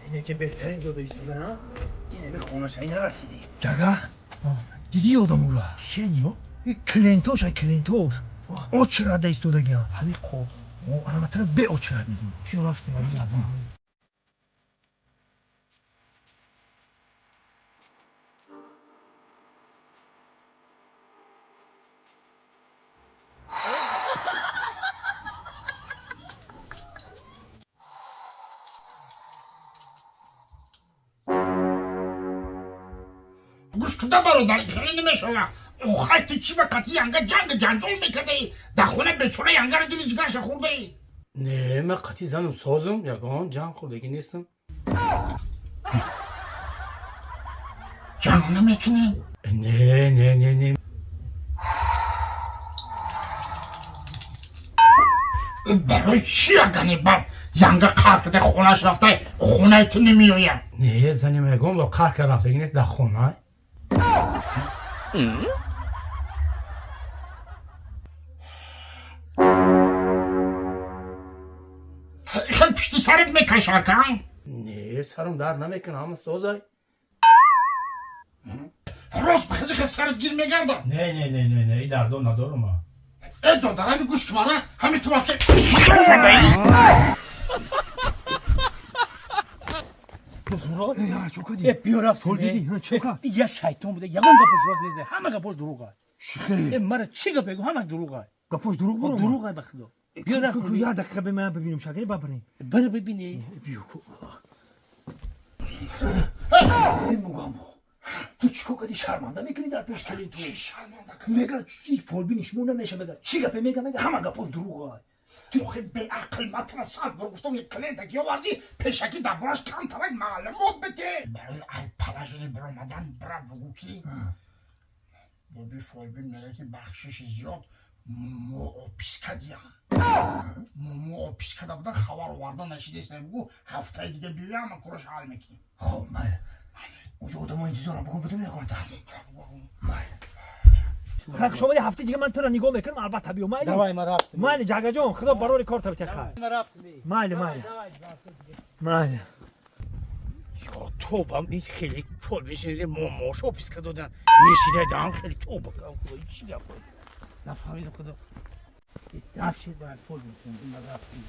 Ине ки беҳтарин ҷода истода, ҳа? Ин ами хонаша, ина расидем. Ҷага? Дидӣ одамура? Кениё? И клиентош, ай клиентош. Очрада истодагиам. Ҳами қо. О, ана матара бе очрад мегӯм. Киё рафтем, ами задам. Гӯш куда, бародар, хеле намешава. Охай, ту чӣ ба қатъи янга ҷанг ҷанҷол мекардаӣ? Дар хона бечора янгара дили ҷигарша хӯрдаӣ. Не, ман қатъи занам созум, ягон ҷанг хӯрдагӣ нестам. Ҷанг намекунӣ? Не, не, не, не. Барои чӣ ягани бад янга қаҳр карда хонааш рафта, хонаи ту намеояд? Не, заним ягон бор қаҳр карда рафтагӣ нест дар хона. Хел пишти сарат мекаша, ака? Не, сарам дард намекунад, ҳама созай. Рост бихези, хел сарат гир мегардад. Не, не, не, не, не, и дардо надорум ма. Э, додар, ҳами гӯш кун мара, ҳами ту вообще Э, биё рафтем. Я шайтон буда, ягон гапош рост нест, ҳама гапош дурӯғ аст. Э, мара чӣ гап мегӯ, ҳамаш дурӯғ аст. Гапош дурӯғ бурум? Дурӯғ аст, ба худо. Биё рафтем. Як дақиқа бе ман бибинем, шакли бабарем. Бара бибинӣ. Биё ку. Э, мугамбо. Ту чӣ кор кардӣ, шарманда мекунӣ дар пеши клиенту? Чӣ шарманда кунӣ? Мега, чӣ фолбини шумо намеша, мега. Чӣ гапе мега, мега, ҳама гапош дурӯғ аст. Охи, беақл, ман тура 100 бор гуфтам, ки клиента ки овардӣ, пешакӣ дар бораш камтарак маълумот бите. Барои ай положение биромадан бира бугӯ, ки боби фолбин мега, ки бахшиши зиёд, мо опись кардиям, мо опись карда будан, хабар оварда нашидест. Бугӯ, ҳафтаи дига биёям, ма кораш ҳал мекунем. Хоб, майли. Уҷо одамо интизорам, бугӯ бидум ягонта. Майли. Хак шумо ҳафтаи дига ман туро нигоҳ мекунам, албатта биё, майли. Давай, ма рафтем. Майли, ҷагаҷон, худо барори кор табите, хайр. Ма рафтем. Майли, майли. Майли. Ё тоба, ин хеле фол бишиниде, момош опись карда додан. Мешида дам хеле тоба кам, худо, чӣ гап? Нафаҳмидам, худо. Дафши ба фол бишиниде, ма рафтем.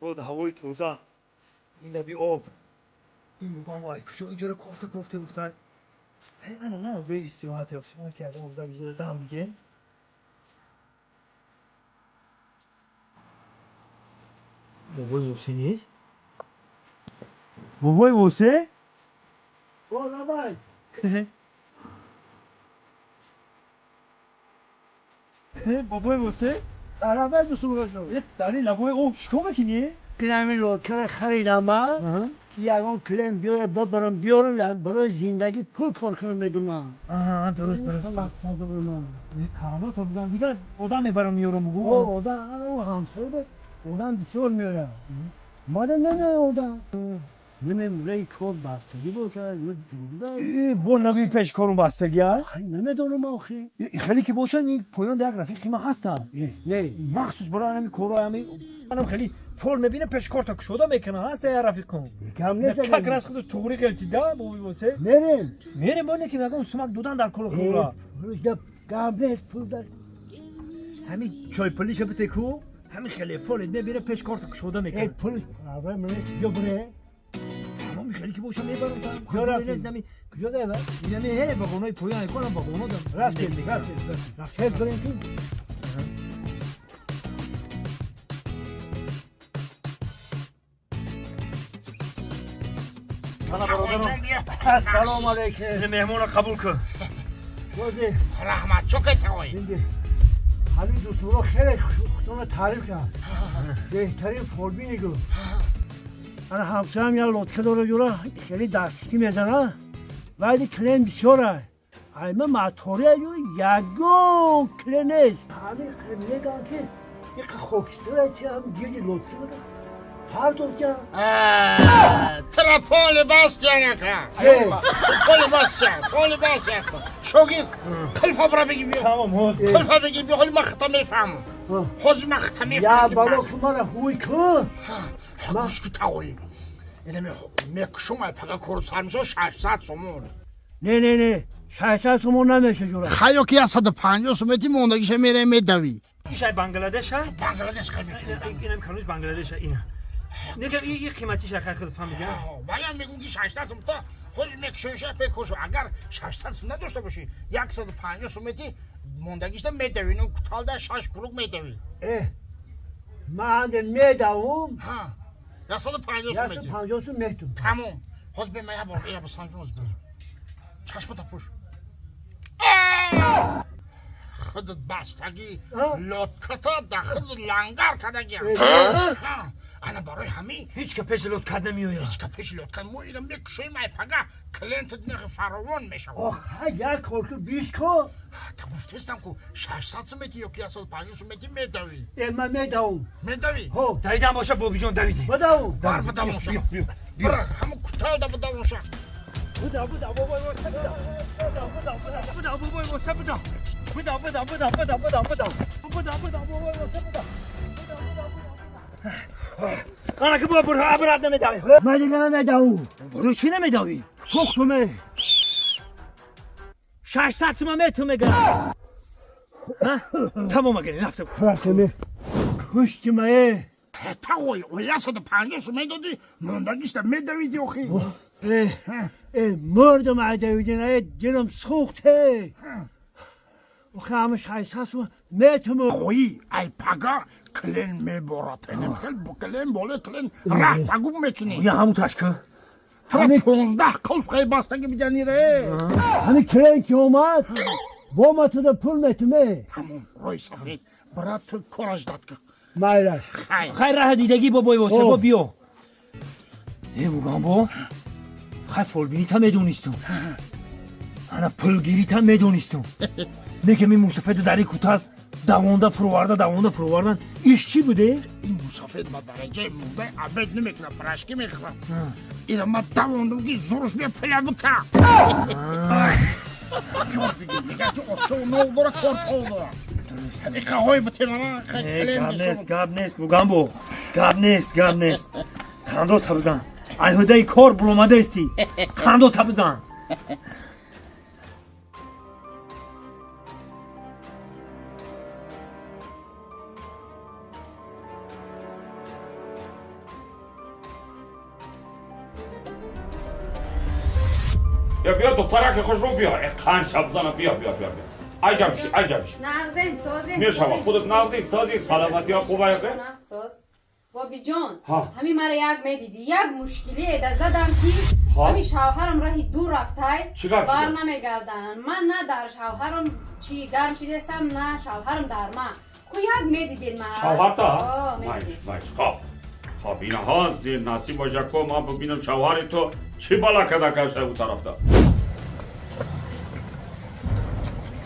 Бод ҳавои тоза, ин наби об, ин мугам вай куҷо инҷоро кофта кофта гуфтан. Ана на бе истироҳат ёфтем кардем, обда бизада дам бигем. Бобои Восе нест? Бобои Восе? О, давай. Бобои Восе? Арабай бисурғашо. Дар ин лабои об чикор мекунӣ? Ҳамин лодкара харидам ма, ки ягон клиент биёяд, бабарам биёрам, барои зиндагӣ пул кор кунам мегӯям. Аҳа, дуруст, дуруст. Мақсадам. Карамот будам, дигар одам мебарам меёрам бугу. О, одам, ҳамсоя одам бисёр меояд. Мада намеояд одам. Намемураи кор бастагӣ бошад ё ҷурда. Бо нагӯи пеш корум бастагӣ аст? Намедонам охи. Хеле ки бошад, ин поён як рафиқи ман ҳастанд. Не. Махсус барои ҳамин корҳо ҳамин манам хеле фол мебинам, пеш корта кушода мекунам. Ҳаста як рафиқум. Кам нест. Как раз худаш туғри ғелтида боби босе. Мерем. Мерем, бо не ки нагум сумак додан дар коло хура. Пулш да гам нест, пул да. Ҳамин чойпулиша бите ку, ҳамин хеле фолет мебире, пеш корта кушода мекунам. Пул проблема нест, ё бире. Тамоми хеле ки боша мебарам. Куҷо рафтем? Куҷо дава? Инами ҳе вагонои поён айконам вагоно дам. Рафтем, рафтем, рафтем. Хел бирем ки. Ассалому алайкум. Ин меҳмонро қабул кун. Раҳмат, чо кетавой? Ҳамин дӯстонро хеле худтонро таъриф кард. Беҳтарин фолбини гуфт. Ана ҳамсоям як лодка дора ҷура, хеле дастӣ мезана. Вайди клиент бисёра. Айма матория ю ягон клиент нест. Ҳамин мегӯянд ки иқа хокистара чи ҳам гирди лодка мекунад. Пардохтя. Тра поли бастянака. Поли бастя, поли бастя. Шогирд, қилфа бира бигир биё. Тамом, ҳозир. Қилфа бигир биё, ҳоли ман хита мефаҳмам. Ҳозир ман хита мефаҳмам. Я бало ки мара ҳуй кун. Гӯш ку тағои. Ина мекушум ай пага кору сар мешава 600 сомон. Не, не, не. 600 сомон намеша ҷура. Хаё ки 150 сомон мондагиша мере медавӣ. Ишай Бангладеша? Бангладеш қай мекунӣ? Инам кануш Бангладеша ина. Нега и қиматиша хай худ фаҳмидам. Вале мегӯм ки 600 сом то ҳозир мекушоиша пекушу. Агар 600 сом надошта бошӣ, 150 сом мондагиша медавӣ. Ну куталда 6 круг медавӣ. Ман анде медавум. Ҳа. 150 сом медиҳӣ. 150 сом метум. Тамом. Ҳозир бе ман як бор ира бисанҷум ҳозир. Чашмата пӯш. Худат бастагӣ лодката да худат лангар кардагиам. Ана барои ҳамин ҳеҷ ка пеши лодкат намеояд. Ҳеҷ ка пеши лодкат. Мо ира мекушоем ай пага клиентат нерхи фаровон мешавад. Ох, як кор ку биш ко. Та гуфтестам ку 600 сом мети ё ки 150 сом мети медавӣ. Ман медавум. Медавӣ? Ҳо. Давидам боша бобиҷон давидем. Бидавум. Бар бидавум ша. Бира ҳамун куталда бидавум ша. Буда буда бобой боша буда. Буда буда буда бобой боша буда. Буда буда буда буда буда буда. Буда буда бобой боша буда. Ана ки бо бур абрад намедавӣ. Ман дига намедавум. Барои чӣ намедавӣ? Сӯхтуме. 600 сомон мету мегӯям. Тамом агар рафтем. Рафтем. Куштимае. Тағой, 150 сом медодӣ, мондагишта медавидӣ охи. Мурдам ай давидин, дилам сӯхте. Охи ҳама 600 сом метуму. Тағои, ай пага клиент меборад. Инам хел бо клиент боле клиент раҳтагум мекунӣ. Я ҳамун ташка. Тра 15 қулф хай бастагӣ бидани ре. Ҳамин клиент ки омад, бо ма туда пул метуме. Тамом, рӯи сафед. Брат, ту кораш дад ки. Майлаш. Хай раҳа дидагӣ бобой восе, бо биё. Э бугам бо. Хай фолбинита медонистум. Ана пулгирита медонистум. Не ки ми мусафеду дари кутал давонда фуроварда, давонда фуровардан. Иш чӣ буде? Ин мусафед ба дараҷаи мурдаи абед намекунад, пирашки мехӯрад. Ина ман давондам ки зурш бия пуля бита. Ёд бигир, мегӯяд ки осиё нов дора, кор пол дора. Иқаҳои битемана. Гап нест, гап нест, бугамбо. Гап нест, гап нест. Қандо табизан. Айҳудаи кор буромадаисти. Қандо табизан. یا بیا دخترک خوش رو بیا. قند شب بزنم بیا بیا بیا بیا. عجب شی عجب شی. نغزین سازین. میشم خودت نغزی سازی سلامتی ها خوبه. ساز. بابی جان همین مرا یک میدیدی یک مشکلی ده زدم که همین شوهرم راهی دور رفته بر نمیگردن. من نه در شوهرم چی گرم شدستم نه شوهرم در من. کو یک میدیدین من. شوهر تا؟ مایش مایش. خب خب اینها زیر نصیب باشه که ما ببینم شوهر تو چی بالا کده کشه او طرف دا.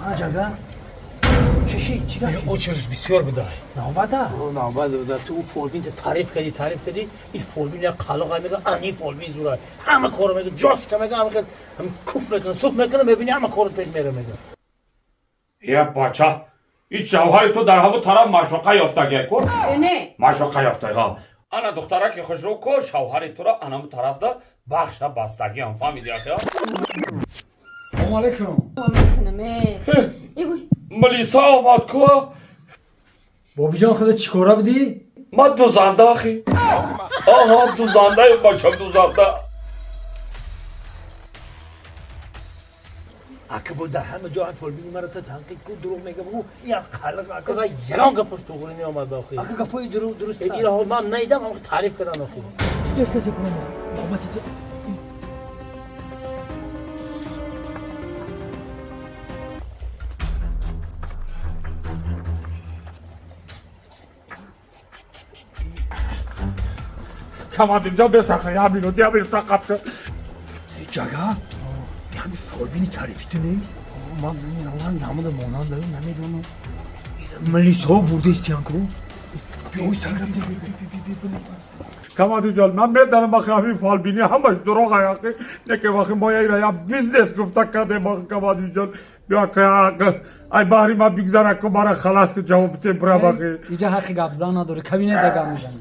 آجا Чиши, чӣ гап? Очередь бисёр будай. Навбата? Навбат буда. Ту ӯ фолбин таъриф кардӣ, таъриф кардӣ. Ин фолбин як қалоқ мега, ани фолбин зура. Ҳама корро мега, ҷош ка мега, ҳама ҳам куф мекунад, суф мекунад, мебини ҳама корот пеш мера мега. Е бача, ин шавҳари ту дар ҳамон тараф машоқа ёфтагия ку? Не. Машоқа ёфта, ҳа. Ана духтараки хушрӯ ку, шавҳари туро анамун тарафда бахша бастагиам, фаҳмиди ахи? Салому алейкум. Алейкум. Э. Милиса омад ку? Бобиҷон, худа чӣ кора будӣ? Ман дузанда ахи. Аҳа, дузандаем бачам, дузанда. Ака бо дар ҳама ҷо ҳам фолбини маро то танқид ку, дурӯғ мега бу, як қалиқ ака. Ака ягон гапош туғри меомад охи. Ака гапои дурӯғ дуруст. Ира ҳол ман наидам, ҳам таъриф кардан охи. Як касе бурама. Навбати ту. Камадимҷон, бесаха, як минут, як минут тақат кун. Ҷага? Ҳами фолбини таърифи ту нест? Ман намедонам, ҳамада монанда намедонам. Милисҳо бурда истиян ку? Биёистар рафтем. Камадимҷон, ман медонам ахи ҳамин фолбини ҳамаш дурӯғ аяқи, не ки вақи мо яира як бизнес гуфта кардем ахи Камадимҷон. Биё ай баҳри ман бигзара ку, мара халас ку, ҷавоб бите бурам ахи. Иҷа ҳаққи гап зан надорӣ, кабинет да гап мезанӣ.